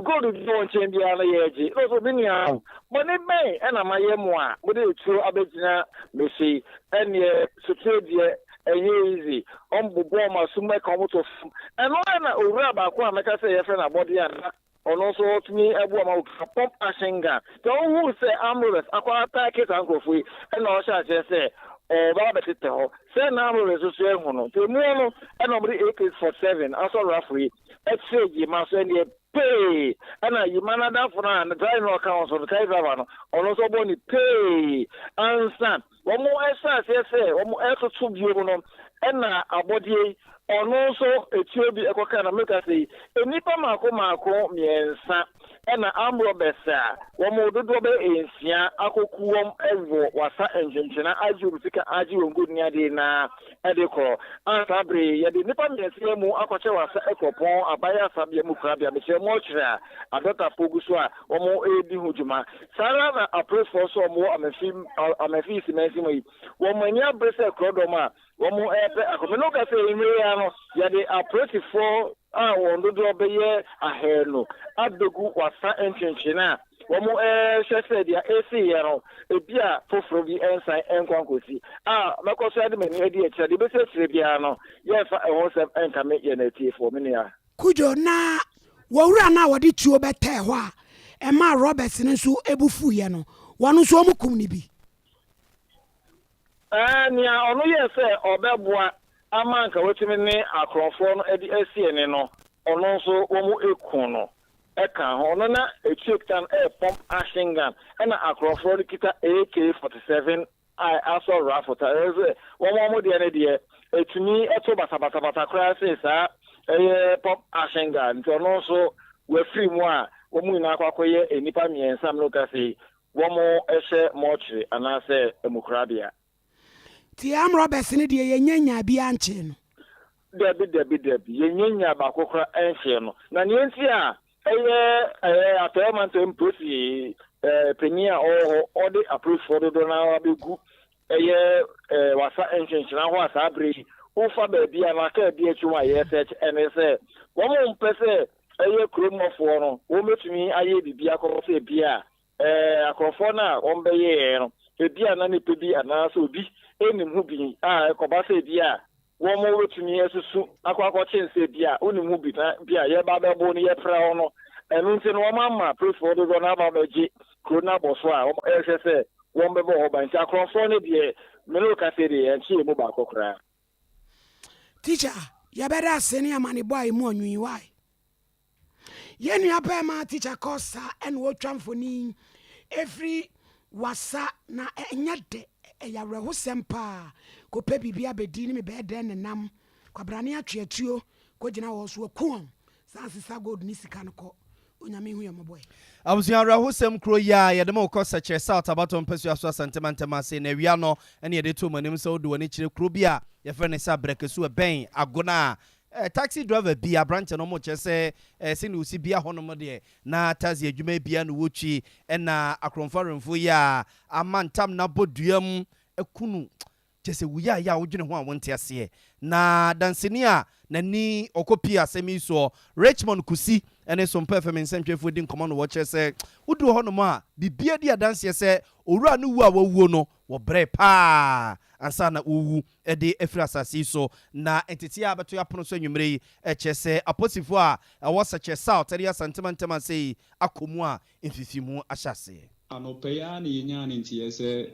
Gold bi a ɔwɔ nkyɛn biara no yɛregye. Na ɔsɛ, Me nua, bɔne bɛn na mayɛ mo a mode etuo abɛgyina me so yi? Ɛnneɛ sotie deɛ ɛnyɛ easy. Wɔn bobɔɔ wɔn asom ka wɔn to fam. Ɛno ara na owura baako a mɛka sɛ yɛfrɛ no Abɔdeɛ a na Ɔno nso ɔtumi boa ma wokura pump action gun. Sɛ wohuu sɛ armed robbers akɔ ataake saa nkurɔfoɔ yi, ɛna ɔhyɛ aseɛ sɛ ɔreba abɛtetɛ hɔ. Sɛ na armed robbers nso ahu no. Nti emu hɔ no ɛna wɔde AK-47 asɔ rifle yi kyerɛɛ Yima so ɛnneɛ pee! Ɛna Yima n'adamfo no a driver no a ɔka ho nso no, taxi driver no, ɔno nso ɔbɔɔ no pee ansa Wɔhyɛɛ aseɛ sɛ wɔretoto bio no, ɛna abɔdeɛ yi, ɔno nso etuo bi kɔkaa no. Meka sɛ yi, nnipa mmaako mmaako mmiɛnsa ɛna armed robbers a wɔn dodoɔ bɛyɛ nsia akɔku wɔn wɔ Wassa Ntwentwena agye wɔn sika, agye wɔn gold ne adeɛ nyinaa de korɔ. A saa berɛ yi, yɛde nnipa mmiɛnsa yi mu akɔhyɛ Wassa Akuropɔn Abayɛ Asabea mu korabea, mekyerɛ mortuary a adɔktafoɔ gu so a wɔredi ho dwuma. Saa ara na apolisifoɔ nso a wɔwɔ Amenfi Amenfi East mansin mu yi, wɔn ani abere sɛ korɔdɔm a wɔrepɛ akɔ. Me ne wo kasa yi, mmerɛ yi ara no, yɛde apolisifoɔ a wɔn dodoɔ bɛyɛ ahaanu abɛgu Wassa ntwentwene a wɔrehwɛ sɛ deɛ ɛsiiɛ no, ebia foforɔ bi nsan nkɔ ankɔsi. A mɛkɔ so de m'ani adi akyire a, deɛ ɛbɛsi akyire biara no, yɛmfa ɛho nsɛm nkame yɛn atiefoɔ, me nua. Cudjoe na wɔ wura no a wɔde tuo bɛtɛɛ hɔ a ɛmaa Roberts no nso bo fuiɛ no, wɔn nso wɔkum no bi. Ɛɛ, nea ɔno yɛɛ sɛ ɔbɛboa ama anka watumi ne akorɔmfoɔ no adi asi ani no, ɔno nso wɔkum no ka ho. Ɔno na etuo kita no yɛ pump action gun, ɛna akorɔmfoɔ no kita AK-47. A asɔ rafo ta ɛyɛ sɛ wɔn a wɔn deɛ no deɛ ɛtumi to basabasabasa koraa sen saa ɛyɛ pump action gun nti ɔno nso wafiri mu a wɔn nyinaa akɔ akɔyɛ nnipa mmiɛnsa mene woka sei wɔn hyɛ mɔkyere anaasɛ amukorabea. Nti arm robbers no deɛ yɛnnya nyaa biara nkyee no. Dabi dabi dabi yɛnnya nyaa baako koraa nkyee no na nea nti a Ɛyɛ ɛyɛ Atɔeɛ Mantam polisi panin a ɔwɔ hɔ, ɔde apolisifoɔ dodoɔ no ara bɛgu ɛyɛ Wassa ntwentwena hɔ a saa berɛ yi wofa baabi a na kaa bi akyi wɔn a yɛresɛɛkye ɛne sɛ wɔn mpɛ sɛ ɛyɛ kurom hɔfoɔ no wɔbɛtumi ayɛ biribi akɔbɔ sɛ ebi a ɛɛ akorɔfoɔ no a wɔbɛyɛɛ no ebi a na nipa bi anaasɛ obi nim ho bi a ɛkɔba sɛ ebi a wɔbɛtumi asusu akɔ akɔkye nsɛ bi a wonim ho bi na bi a yɛba abɛbo no yɛpra wo no. Ɛno nti no wɔama apolisifoɔ dodoɔ no aba abɛgye kuro no abɔ so a wɔrehwɛ sɛ wɔbɛbɔ hɔ ban. Nti akorɔmfoɔ no deɛ me ne wo kasa yi deɛ yɛnkye yɛn mu baako koraa. Teacher, yɛbɛda ase ne amanebɔ a emu ɔnwonyi why? Yɛn nua bɛɛma teacher Kosa ɛna ɔtwa mfoni ɛfiri wasa na ɛnyɛ dɛ ɛyɛ awerɛhosɛm paa kɔpɛ biribi abɛdi ne mebɛyɛ dɛn nenam kwabrane atwe atuo kɔgyina hɔ so aku wɔn san sesa gold ne sika no kɔ Onyame hu yɛn mmɔbɔ ɛ. Abusua awerɛhosɛm kuro yi a yɛde mo rekɔ Sɛkyerɛ South abatoɔ mpasua so Asante mantam ase na awia no ne yɛde to mo anim sɛ wode w'ani kyerɛ kuro bi a yɛfrɛ no sɛ Abrɛkɛsu ɛbɛn Agona a Eh, taxi driver bi, aberanteɛ no, wɔkyerɛ sɛ eh, sɛnea ɔsi bia hɔnom deɛ, na taxi adwuma yi bia na wɔtwi, ɛna akorɔmfo awerɛmfoɔ yi a ama ntam no abɔ dua mu aku no, kyerɛ sɛ wuyɛ a yɛ a wodwene ho a wonte aseɛ. Na danseni a n'ani ɔkɔ pie asɛm yi soɔ, Richmond Kusi, ne Sompa FM nsɛntwerɛfoɔ di nkɔmmɔ no wɔkyerɛ sɛ woduru hɔnom a, biribiara di adanseɛ sɛ owura no wu a wawuo no, wɔbrɛɛ paa ansa na wɔrewu de afiri asase yi so. Na ntetee a abɛto yɛn apono so anwummere yi kyerɛ sɛ apolisifo a ɛwɔ Sɛkyerɛ South ne Asante mantam ase yi akɔ mu a mfifirimu ahyɛ aseɛ. Anɔpa yi ara na yɛnyaa ne nteɛ sɛ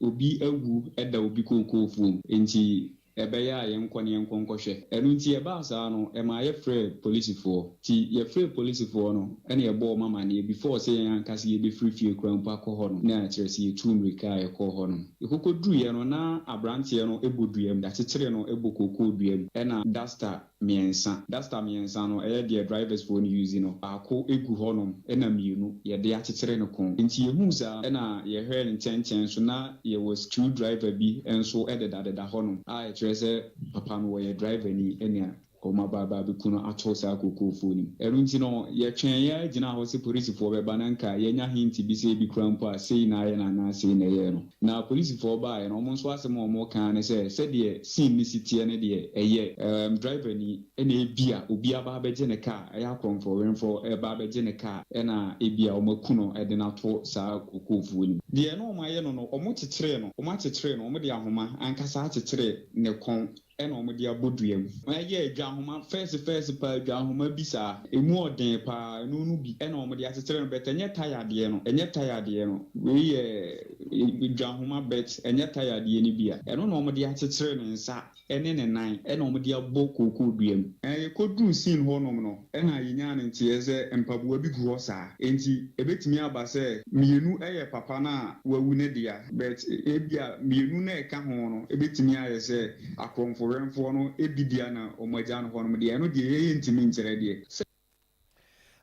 obi awu da obi kookoofuom, enti ɛbɛyɛ a yɛnkɔ na yɛnkɔ nkɔhwɛ. Ɛno nti ɛbaa saa no, ɛmaa yɛfrɛɛ polisifoɔ. Nti yɛfrɛɛ polisifoɔ no na yɛbɔɔ wɔn amaneɛ before sɛ yɛn ankasa yɛbɛfiri fie koraa mpo akɔ hɔ no, na kyerɛ sɛ yɛtuu mmirika a yɛkɔɔ hɔ nom. Yɛkɔkɔduruiɛ no, na aberanteɛ no bɔ dua mu, yɛakyekyere no bɔ kookoo dua mu, ɛna duster mmiɛnsa. Duster mmiɛnsa no, ɛyɛ deɛ drivers foɔ no use no, baako gu hɔ nom ɛna mmienu yɛde akyekyere ne kɔn. Nti yɛhuu saa ɛna yɛhwɛɛ nkyɛnkyɛn nso na yɛwɔ screw driver bi nso dedadeda hɔ nom a ɛkyerɛ sɛ papa no ɔyɛ driver ni ɛna wɔn aba aba abɛku no ato saa kookoofuo no mu. Ɛno nti no yɛtwɛn ara gyinaa hɔ sɛ polisifoɔ bɛba na nka yɛanya hint bi sɛ ebi koraa mpo a sei na ayɛ no anaa sei na ɛyɛɛ no. Na polisifoɔ baeɛ no, wɔn nso asɛm a wɔka ara ne sɛ, sɛdeɛ scene no si teɛ no deɛ, ɛyɛ erm driverni na ebia obi aba abɛgye ne car, ɛyɛ akorɔmfoɔ-werɛmfoɔ reba abɛgye ne car ɛna ebia wɔaku no de no ato saa kookoofuo no mu. Deɛ na wɔayɛ no no, wɔkyekyeree no, wɔakyekyere no, wɔde ahoma ankasa akyekyere ne kɔn ɛna wɔde abɔ dua mu. Ɛyɛ dwahoma fɛɛse fɛɛse paa, dwahoma bi saa. Ɛmu ɔden paa, ɛno no bi ɛna wɔde akyekyere no but ɛnyɛ tire deɛ no, ɛnyɛ tire deɛ no. Wei yɛ dwahoma but ɛnyɛ tire deɛ no bi a. Ɛno na wɔde akyekyere ne nsa ɛne ne nan ɛna wɔde abɔ kookoo dua mu. Yɛkɔduruu scene hɔ nom no ɛna yɛnyaa no nteɛ sɛ mpaboa bi gu hɔ saa. Enti ɛbɛtumi aba sɛ mmienu yɛ papa no a wawu no dea but ebia mmienu no a ɛka ho no bɛtumi ayɛ sɛ akorɔmfo-wɛmfoɔ no bi dea na wɔagya no hɔnom deɛ, ɛno deɛ yɛn yɛntumi nkyerɛ deɛ. Sɛ.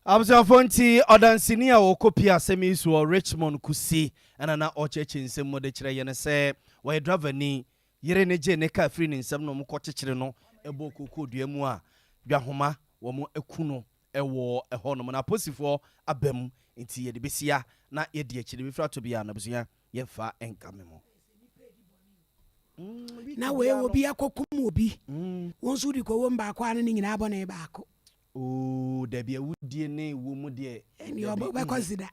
Abusuafoɔ nti ɔdanseni a ɔkɔpie asɛm yi soɔ Richmond Kusi na na ɔrekyerɛkyerɛ nsɛm mu de kyerɛ yɛn sɛ ɔyɛ dravani yere no gyee ne kaa firii ne nsam na wɔkɔkyekyere no bɔɔ kookoo dua mu a dwahoma wɔaku no wɔ ɛhɔ nom na aposifoɔ aba mu nti yɛde bɛsia na yɛdi akyire bɛfiri ato biara no abusua yɛmfa nka me mo. Na wei obi akɔkum obi wo nso wode kɔwom baako a ne ne nyinaa bɔne baako. Oo dabi awudie ne wuo mu deɛ. Ɛnni ɔbɛkɔ sida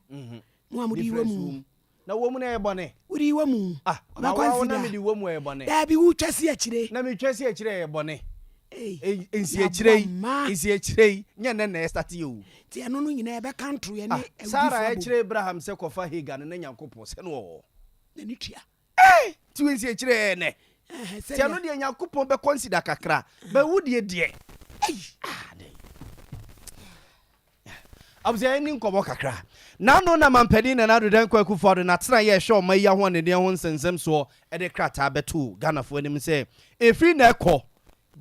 mo a mode wɔ mu. Na wɔ mu no ɛyɛ bɔne. Wode wɔ mu. Ah, na Ɔbɛkɔ wo na nsida. mede wɔ mu ɛyɛ bɔne. Daabi, wotwa si akyire. Na metwa si akyire ɛyɛ bɔne. Ei, Ei, nsi na akyire yi, bɔ mma. nsi akyire yi, nyɛ nnɛ na ɛstate yɛ o. Nti ɛno no nyinaa ɛbɛka nto yɛne Ah, awudifoɔ Sara abom. ɛkyerɛ Abraham sɛ kɔfa Hagar no na Nyankopɔn sɛ no wɔ hɔ. N'ani tua. Ei, nti wo nsi akyire ɛyɛ nnɛ. Ɛhɛ, Nti ɛno sɛdeɛ. deɛ Nyankopɔn bɛ consider kakra, but wo deɛ deɛ. Ei. Ah, dɛn. Abusua yɛnni nkɔmmɔ kakra. N'ano na Mampanin Nana Addo Dankwa Akufo-Addo n'atenaeɛ a ɛhwɛ ɔman yi ahoɔdenneɛ ho nsɛnsɛm soɔ de krataa bɛtoo Ghanafoɔ anim sɛ ɛfiri nnɛ rekɔ,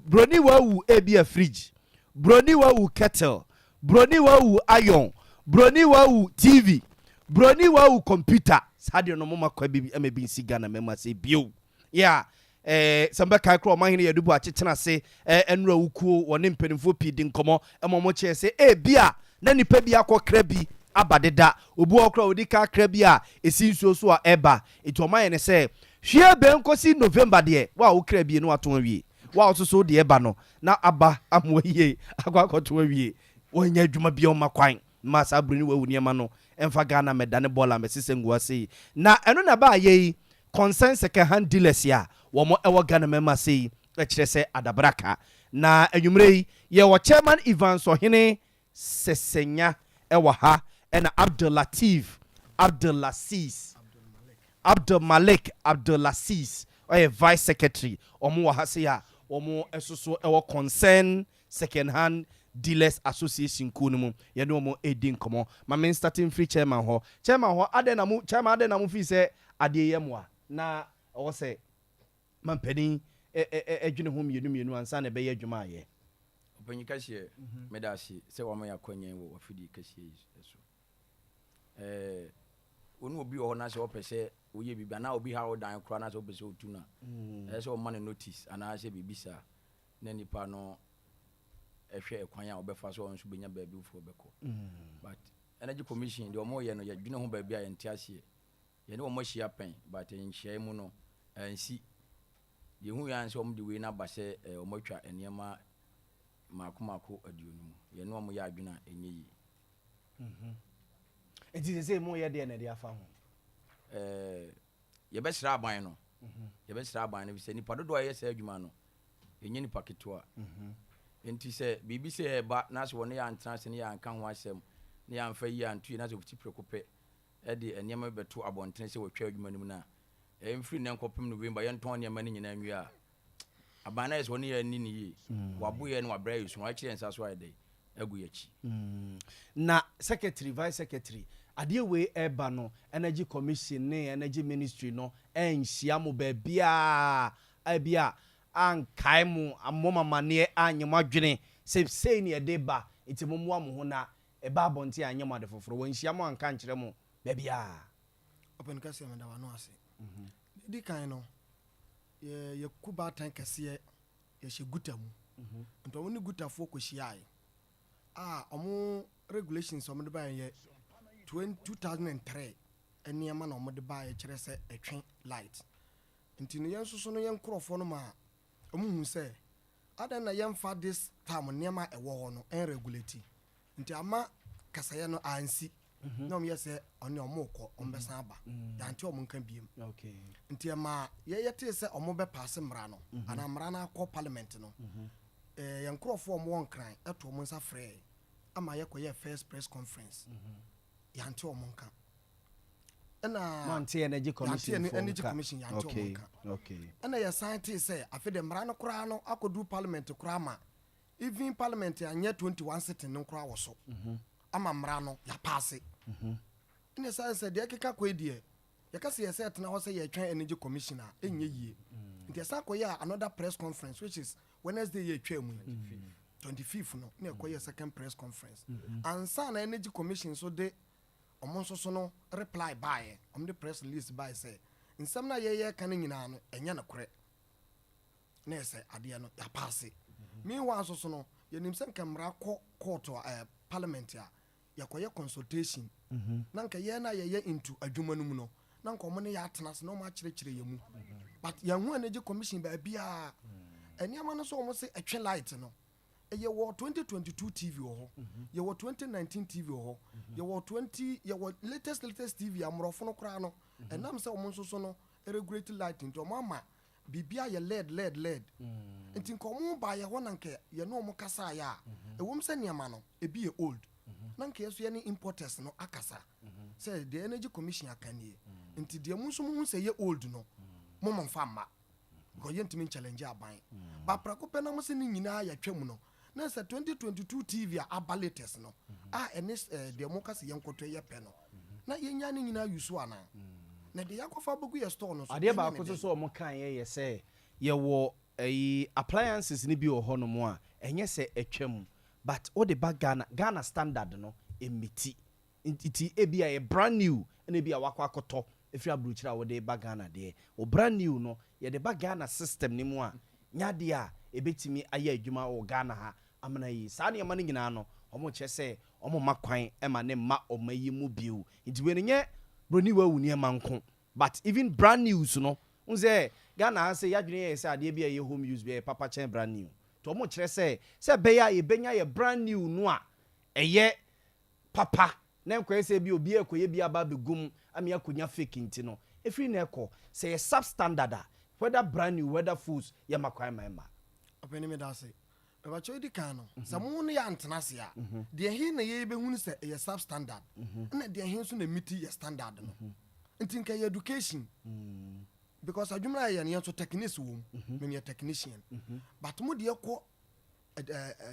Broni wawu ebia fridge, Broni wawu kettle, Broni wawu iron, Broni wawu TV, Broni wawu computer. Saa deɛ no momma kwa bi ma bi nsi Ghana mmamu ase bio. Yeah, Eh, sɛ mobɛkae koraa Ɔmanhene Yadu Boakye tena ase eh, nnora wukuo, wɔne mpanimfoɔ pii di nkɔmmɔ ma wɔn kyerɛ sɛ ebia na nipa bi akɔ kra bi aba deda. Obi wɔ hɔ koraa a ɔdi kan kra bi a ɛsi nsuo so a ɛba. Nti wɔn ayɛ no sɛ Hwie bɛn kɔsi November deɛ, wo a wokra bie no watɔn awie. Wo a wososo deɛ ba no na aba amoa yie akɔ akɔto awie. Wɔnyɛ adwuma bia ɔma kwan mma saa buroni wawu nneɛma no mfa Ghana mmɛdane bɔɔla mmɛsesɛ ngu ase yi. Na ɛno na ɛbaa yei concern second hand dealers a wɔn wɔ Ghana mmarima ase yi kyerɛ sɛ adabraka. Na anwummerɛ yi yɛwɔ Chairman Evans Ɔhene Sesenya wɔ ha ɛna Abdul Latif Abdul Lasis Abdul Malik Abdul Lasis ɔyɛ Vice Secretary. Wɔn wɔ ha sei a wɔn nso wɔ concern Second Hand Dealers Association kuo no mu, yɛne wɔn redi nkɔmmɔ. Ma me nstate mfiri chairman hɔ. Chairman hɔ, adɛn na mo, chairman adɛn na mo feel sɛ adeɛ yi yɛ mmoa na ɛwɔ sɛ mampanin dwene ho mmienu mmienu ansa na ɛbɛyɛ adwuma ayɛ? Ɔpanyin kɛseɛ, meda ase sɛ woama yɛn akwanya yi wɔ w'afidie kɛseɛ yi so. Ɛɛ, wo ne obi wɔ hɔ na sɛ ɔpɛ sɛ woyɛ biribi anaa obi ha wo dan koraa na sɛ wopɛ sɛ wotu no a, ɛsɛ sɛ ɔma no notice anaasɛ biribi saa. na nipa no hwɛ ɛkwan a ɔbɛfa so a ɔno nso bɛnya baabi foforɔ bɛkɔ. But Energy Commission deɛ wɔyɛ no yɛdwene ho baabi a yɛnte aseɛ. Yɛne wɔn ahyia pɛn but nhyiaeɛ mu no ansi. Deɛ ɛhu yɛ ara ne sɛ wɔde wei no aba sɛ wɔatwa nneɛma mmaako mmaako 50. Yɛne wɔn yɛ adwene a ɛnyɛ yie. Nti sesei moyɛ deɛ na ɛde afa ho? Yɛbɛsrɛ aban no, yɛbɛsrɛ aban no efisɛ nnipa dodoɔ a yɛyɛ saa adwuma no, yɛnyɛ nnipa ketewa. Enti sɛ biribi sɛ ɛreba na sɛ wɔne yɛn antena ase ne yɛn anka ho asɛm ne yɛn amfa yie anto yie na sɛ wɔfiti prɛko pɛ de nneɛma bi bɛto abɔntene sɛ wɔatwa adwuma no mu no a, ɛmfiri nnɛ nkɔpem November yɛntɔn nneɛma no nyinaa nwie a, aban no ayɛ sɛ wɔne yɛn anni no yie. Wɔabo yɛn na wɔabrɛ yɛn su, wɔakyere yɛn nsa so ayɛ dɛn? Agu yɛn akyi. Na secretary, vice secretary, adeɛ wei ɛreba no, Energy Commission ne Energy Ministry no anhyia mo baabiara a ebia ankae mo, ammɔ mo amanneɛ, anyɛ mo adwene sɛ sei na yɛde reba, nti mommoa mo ho na ɛba abɔnten a anyɛ mo ade foforɔ. Wɔanhyia mo anka ankyerɛ mo baabiara. Ɔpɛn kɛseɛ meda w'ano ase. Deɛ ɛdi kan no, yɛ yɛku baatan kɛseɛ yɛhyɛ guta mu. Nti wɔn ne gutafoɔ kɔhyiaeɛ a wɔn regulations a wɔde baeɛ yɛ 2003 nneɛma na wɔde baeɛ kyerɛ sɛ ɛtwe light. Nti no yɛn nso so no yɛn nkorɔfoɔ no maa wɔn hu sɛ adɛn na yɛnfa this time nneɛma a ɛwɔ hɔ no ɛnregulate. Nti ama kasaeɛ no ansi na wɔn yɛ sɛ ɔne wɔn rekɔ wɔn bɛsan aba yɛante wɔn nka biem. Nti ɛmaa yɛyɛ tee sɛ wɔn bɛ paase mmara no anaa mmara no akɔ parliament no ɛɛ yɛn nkorɔfoɔ a wɔn wɔ Nkran ɛto wɔn nsa frɛɛ ama yɛkɔyɛɛ first press conference yɛante wɔn nka. Ɛna Moante Energy yɛante Commission ɛne foɔ Energy nka. Commission yɛante wɔn Okay, nka. okay. Ɛna yɛsan tee sɛ afei de mmara no koraa no akɔduru parliament koraa ma even parliament anyɛ 21 sitting no koraa wɔ so ama mmara no yɛapaase. Ɛna ɛsan sɛ deɛ ɛkeka kɔ yi deɛ yɛka sɛ yɛsɛ yɛtena hɔ sɛ yɛretwɛn Energy Commission a ɛnyɛ yie. Nti yɛsan kɔyɛɛ another press conference which is Wednesday yɛ ɛtwaa mu yi 25th no na yɛkɔyɛɛ second press conference ansa na Energy Commission nso de Wɔn nso so no reply baeɛ, wɔn de press release baeɛ sɛ nsɛm no a yɛyɛ ka no nyinaa no ɛnyɛ nokorɛ, na yɛ sɛ adeɛ no yɛapaase. Meanwhile nso so no yɛnim sɛ nka mmara kɔ court a parliament a yɛkɔyɛ consultation na nka yɛn a yɛyɛ into adwuma no mu no na nka wɔn ne yɛ atena ase na wɔn akyerɛkyerɛ yɛn mu, but yɛn ho Energy Commission baabiara nneɛma no so wɔn se ɛtwe light no. Yɛwɔ 2022 TV wɔ hɔ, yɛwɔ 2019 TV wɔ hɔ, yɛwɔ 20 yɛwɔ latest latest TV a mmorɔfo no koraa no ɛnam sɛ wɔn nso so no regulate light nti wɔn ama biribi ayɛ led led led. Nti nka wɔn ba yɛ hɔ na nka yɛne wɔn kasaeɛ a ɛwom sɛ nneɛma no ebi yɛ old na nka yɛ so yɛne importers no akasa sɛ deɛ Energy Commission aka nie, nti deɛ mo nso mo hu sɛ yɛ old no mo mo mfa mma because yɛntumi nchallenge aban ba prɛko pɛ na mo sɛ ne nyinaa yɛtwa mu no na sɛ 2022 TV a aba latest no a ɛne deɛ mo ka sɛ yɛnkɔtɔ yɛ pɛ no na yɛnya ne nyinaa use anaa na deɛ yɛakɔfa abɛgu yɛ store no so Adeɛ ɛnyɛ baako ne nso dɛn. so a wɔn kaeɛ yɛ sɛ yɛwɔ ɛyi appliances no bi wɔ hɔnom a ɛnyɛ sɛ atwa mu but wode ba Ghana, Ghana standard no ɛmmiti, nti ebi a yɛ brand new ɛna ebi a wakɔ akɔtɔ efiri aburokyire a wɔde ba Ghana deɛ o brand new no yɛde ba Ghana system ne mu a nyɛ adeɛ a ebetumi ayɛ adwuma wɔ Ghana ha amena yi. Saa nneɛma no nyinaa no wɔn kyerɛ sɛ wɔn ma kwan ɛma ne mma wɔn ayi mu bio, nti wei no nyɛ broni wawu nneɛma nko but even brand news no Wohu sɛ Ghana ha sei yɛadwene yɛ sɛ adeɛ bi a ɛyɛ home use bi ɛyɛ papa kyɛn brand new. Nti wɔn kyerɛ sɛ, sɛ ɛbɛyɛ a yɛbɛnya yɛ brand new no a ɛyɛ papa na ɛnkɔyɛ sɛ ebia obi rekɔyɛ bi aba abɛgu mu ama yɛakɔnya fake nti no, ɛfiri nnɛ rekɔ, sɛ ɛyɛ substandard a, whether brand new, whether fools, yɛmma kwan mma ɛmma. Ɔpanin meda ase. Mepakyɛw edi kan no, sɛ mo ne yɛ antena ase a, deɛ he na yɛbɛhunu sɛ ɛyɛ substandard, ɛna deɛ he nso na ɛmiti yɛ standard no. Nti nka ɛyɛ education. Because adwuma a yɛyɛ no, yɛn nso techniques wɔ mu. Me meyɛ technician. But mo deɛ kɔ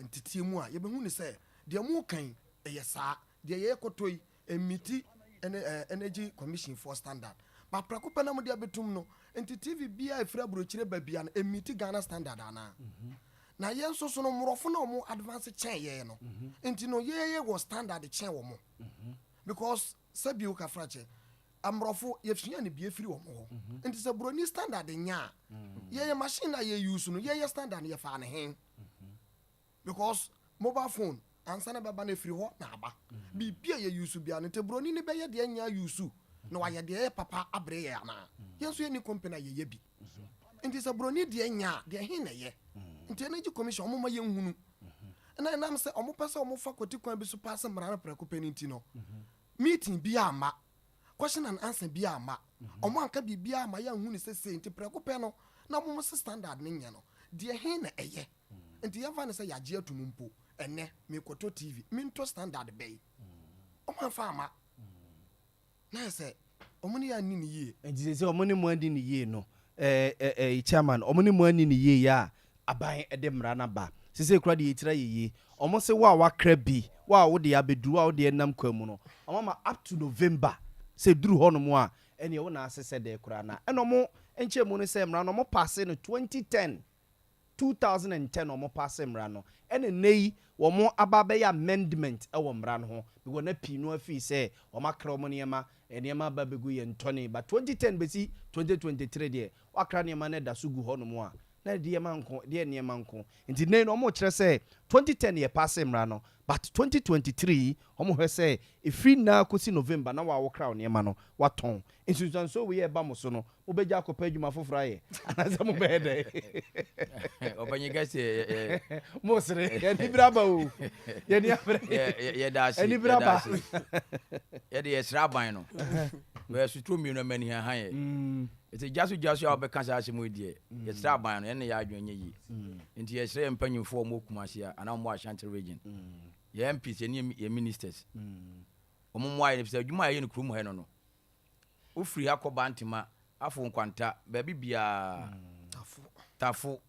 nteteɛ mu a, yɛbɛhu ne sɛ deɛ moka yi ɛyɛ saa, deɛ yɛkɔtɔ yi ɛmmiti Energy Commission foɔ standard. But prɛko pɛ na mode abɛtum no, nti TV biara a ɛfiri aburokyire ba biara no ɛmmiti Ghana standard anaa? Na yɛn nso so no, mmorɔfo no a wɔn advance kyɛn yɛn no, nti no yɛyɛ wɔ standard kyɛn wɔn. Because sɛbio kafrakyɛ, Aborɔfo, yɛsua no bi firi wɔn hɔ. Nti sɛ buroni standard nyɛ a, yɛyɛ machine no a yɛ use no, yɛyɛ standard no yɛfaa no he? Because mobile phone ansa na ɛbɛba no ɛfiri hɔ na aba. Biribi a yɛ use biara no, nti buroni no bɛyɛ deɛ nyɛ use na wayɛ deɛ ɛyɛ papa abre yɛ anaa? Yɛn nso yɛnni company a yɛyɛ bi. Nti sɛ buroni deɛ nyɛ a, deɛ he na ɛyɛ? Nti Energy Commission wɔn ma yɛnhunu. Na ɛnam sɛ wɔpɛ sɛ wɔfa kwati kwan bi so paase mmara no prɛko pɛ no nti no, meeting biara amma. Question and answer biaa amma. Ɔmo anka biribiaa amma yɛanhu no sɛ sei nti prɛko pɛ no na mo se standard no nyɛ no. Deɛ he na ɛyɛ? Nti yɛmfa no sɛ yɛagye atum mpo, ɛnnɛ meekɔtɔ TV, mentɔ standard bɛn? Ɔmo amfa amma. Na ayɛ sɛ ɔmo ne yɛn anni no yie. Nti seesei ɔmo ne mo anni no yie no, eh, eh, eh, chairman, ɔmo ne mo anni no yie yi a aban de mmara no aba. Seesei koraa deɛ yɛtiri ayɛ yie. Ɔmo se wo a woakra bi, wo a wo deɛ abɛduru, wo a wo deɛ nam kwan mu no, ɔmo ama up to November sɛ ɛduru hɔ nom a, ɛneɛ wo na ase sɛ dɛn koraa na. Ɛna ɔmo nkyɛmu ne sɛ mmara no ɔmo paase no 2010, 2010 ɔmo paase mmara no, ɛna nnɛ yi wɔn aba abɛyɛ amendment wɔ mmara no ho because na pii no ara fii sɛ wɔn akra wɔn nneɛma, nneɛma aba abɛgu yɛn ntɔne, but 2010 bɛsi 2023 deɛ woakra nneɛma no ɛda so gu hɔ nom a, Na deɛma nko, deɛ nneɛma nko. Nti nnɛ yi no wɔrekyerɛ sɛ 2010 yɛ paase mmara no, but 2023 yi wɔhwɛ sɛ ɛfiri nnɛ ara kɔsi November na wo a wokra wo nneɛma no woatɔn. Nsunsuansoɔ wei a ɛba mo so no, mobɛgya akɔpɛ adwuma foforɔ ayɛ anaasɛ mobɛyɛ dɛn? Ɔpanyin kɛseɛ yɛ yɛ. Mosere, yɛn ani bere aba o, yɛn ani abere. Yɛ yɛda ase, Ani bere yɛda aba. ase. Yɛde yɛsrɛ aban no. Bɛyɛ sotro mmienu amanihahan yɛ. Etse gya so gya so a wobɛka saa asɛm yi deɛ, yɛsrɛ aban no, yɛne yɛn adwene nyɛ yie. Nti yɛsrɛ yɛn mpanyinfoɔ a wɔwɔ Kumasi ha anaa wɔwɔ Ashanti region, yɛn MPs, yɛne yɛn ministers, wɔn mmoa yɛn efisɛ adwuma a yɛyɛ no kurom ha no no, wofiri ha kɔ Bantema, Afo Nkwanta, baabi biara, Tafo,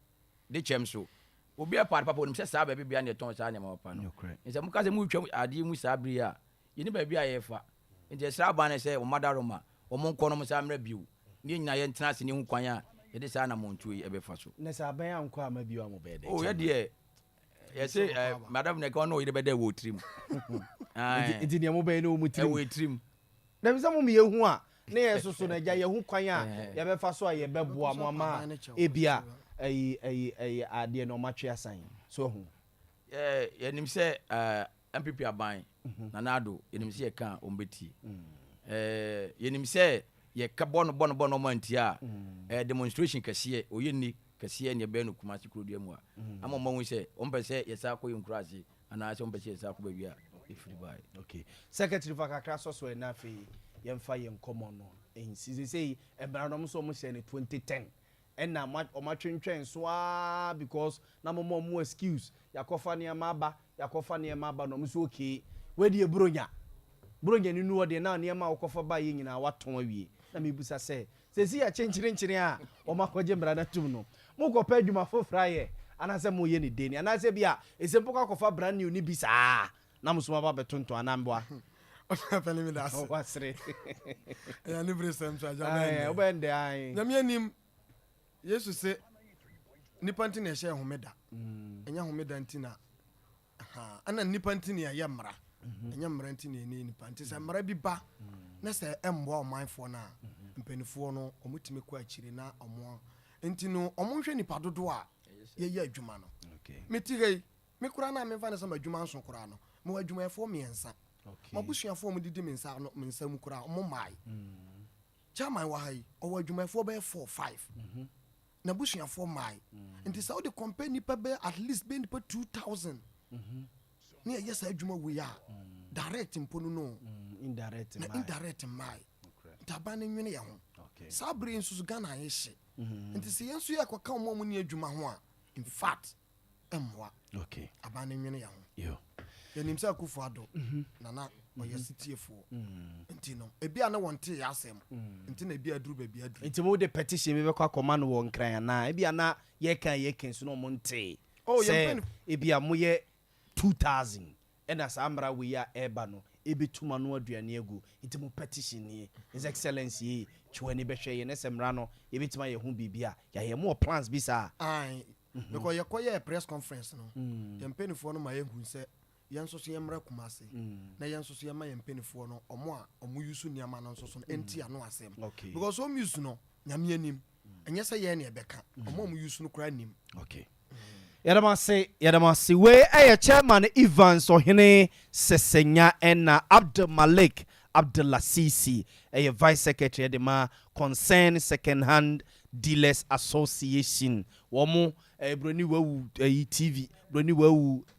Dekyɛm so, obi a ɛpɛ ade papa onim sɛ saa baabi biara na yɛtɔn saa nneɛma papa no. Nti sɛ moka sɛ moretwam adeɛ mu saa bere yi a, yɛnni baabi a yɛrefa. Enti yɛsrɛ aban no sɛ wɔmma Daroma, wɔn nkɔ na wɔnsan mmra bio, na yɛn nyinaa yɛntena ase na yɛnhu kwan a yɛde saa anammɔntuo yi bɛfa so. Na sɛ aban ankɔ amma bio a mobɛyɛ dɛn? Oh, yɛ deɛ, yɛse eh, madam na ɛka ɔne ɔyere bɛda ɛwɔ tirim. Nti, nti deɛ mobɛyɛ no wɔ mo tirim? Ɛwɔ tirim. Dabi sɛ mom yɛhu a, ne yɛn soso no agya yɛhu kwan a yɛbɛfa so a yɛbɛboa mo ama ebia ayi ayi ayi adeɛ no ɔmatwe asan. So ahu? Yɛ, yɛnim sɛ eh, NPP aban, Nana Addo, yɛnim sɛ yɛka a wɔn bɛtie. Ɛɛ, yɛnim sɛ yɛka bɔ no bɔ no bɔ no wɔn antie a, ɛɛ demonstration kɛseɛ, oyɛ nni kɛseɛ na yɛbɛyɛ no Kumasi kurodua mu a, ama wɔn ahu sɛ wɔn pɛ sɛ yɛsan kɔ yɛn nkuro ase anaasɛ wɔn pɛ sɛ yɛsan kɔ baabi a yɛfiri baeɛ. Okay. Secretary fa kakra sɔ so ɛ na afei yɛmfa yɛn nkɔmmɔ no nsi. Seesei mmara no wɔn nso wɔn hyɛɛ no 2010. Ɛna ɔmo atwentwɛn so aa because na mo ma ɔmo excuse yakɔfa nneɛma aba yakɔfa nneɛma aba na ɔmo nso okay wei deɛ bronya bronya no nu hɔ deɛ na nneɛma a wokɔfa baeɛ nyinaa watɔn awie na mebisa sɛ sɛsi yɛ kyenkyerenkyeren a ɔmo akɔgye mmara no atum no mokɔpɛ adwuma foforɔ ayɛ anaasɛ moyɛ no deni anaasɛ bi a ɛsɛ mpo kɔ akɔfa brand new no bi saa Na mo so moaba abɛtontɔn anaa mboa? Ɔpɛni mi da ase. Wasere. Ɛyɛ anibere sɛm so agya bɛn dɛ. Wobɛn dɛ ae. Nyame anim Yesu se nipa nti na ɛhyɛ homeda. Mm. Ɛnyɛ homeda nti na ɛna nipa nti na ɛyɛ mmara. Mm-hmm. Ɛnyɛ mmara nti na ɛne nipa nti sɛ mmara bi ba mm. na sɛ ɛmmoa ɔmanfoɔ no a mm-hmm. mpanimfoɔ no wɔtumi kɔ akyire na wɔn nti no wɔn nhwɛ nipa dodoɔ a yɛyɛ adwuma no. Mete ha yi Me koraa no a memfa no sɛ m'adwuma nso koraa no, mewɔ adwumayɛfoɔ mmiɛnsa. M'abusuafoɔ a wɔdidi me nsa ano, me nsa mu koraa, wɔn mmae. Chairman wɔ ha yi, ɔwɔ adwumayɛfoɔ bɛyɛ four, five. N'abusuafoɔ mmae. Nti sɛ wode compare nipa bɛyɛ at least bɛyɛ nipa 2,000 ne yɛyɛ saa adwuma wei a, direct mpo no, indirect na mmae. Indirect mmae. Nti aban no nwene yɛ ho. Saa bere yi nso so Ghana ayɛ hye. Nti sɛ yɛn nso yɛkɔka wɔn a wɔn ni adwuma ho a, in fact, ɛmmoa. Aban no nwene yɛ ho. Yɛnim sɛ Akufo Addo nana ɔyɛ sitiefoɔ. Nti no ebi a ne wɔn te yɛ asɛm. Nti na ebi aduru baabi aduru. Nti mo de petition bi bɛkɔ akɔma no wɔ Nkran anaa ebi ana yɛka so na ɔmo ntee Oh, yɛn sɛ ebi a moyɛ 2,000 ɛna saa mmara wei a ɛreba no ɛbɛtum ano aduane agu, nti mo petition nie, His Excellence yi twe w'ani bɛhwɛ yɛ ne sɛ mmara no yɛbɛtumi ayɛ ho biribi a yɛayɛ mo wɔ plans bi saa. Aye. Because yɛkɔ yɛ press conference no, yɛn mpanimfoɔ no ma yɛhu sɛ yɛn nso so yɛmmrɛ Kumase na yɛn nso so yɛma yɛn mpanimfoɔ no, ɔmo a ɔmo use nneɛma no nso so no, ɛnti ano asɛm. Because ɔmo use no, Nyame anim, ɛnyɛ sɛ yɛn ne ɛbɛka, ɔmo a ɔmo use no koraa nim. Okay, yɛdam ase, yɛdam ase. Wei ɛyɛ Chairman Evans Ɔhene Sɛsɛnya, ɛna Abdul Malik Abdullasisi ɛyɛ vice secretary ɛde ma Concern Second Hand Dealers Association. Wɔn mo ɛyɛ broni wawu ɛyi TV broni wawu.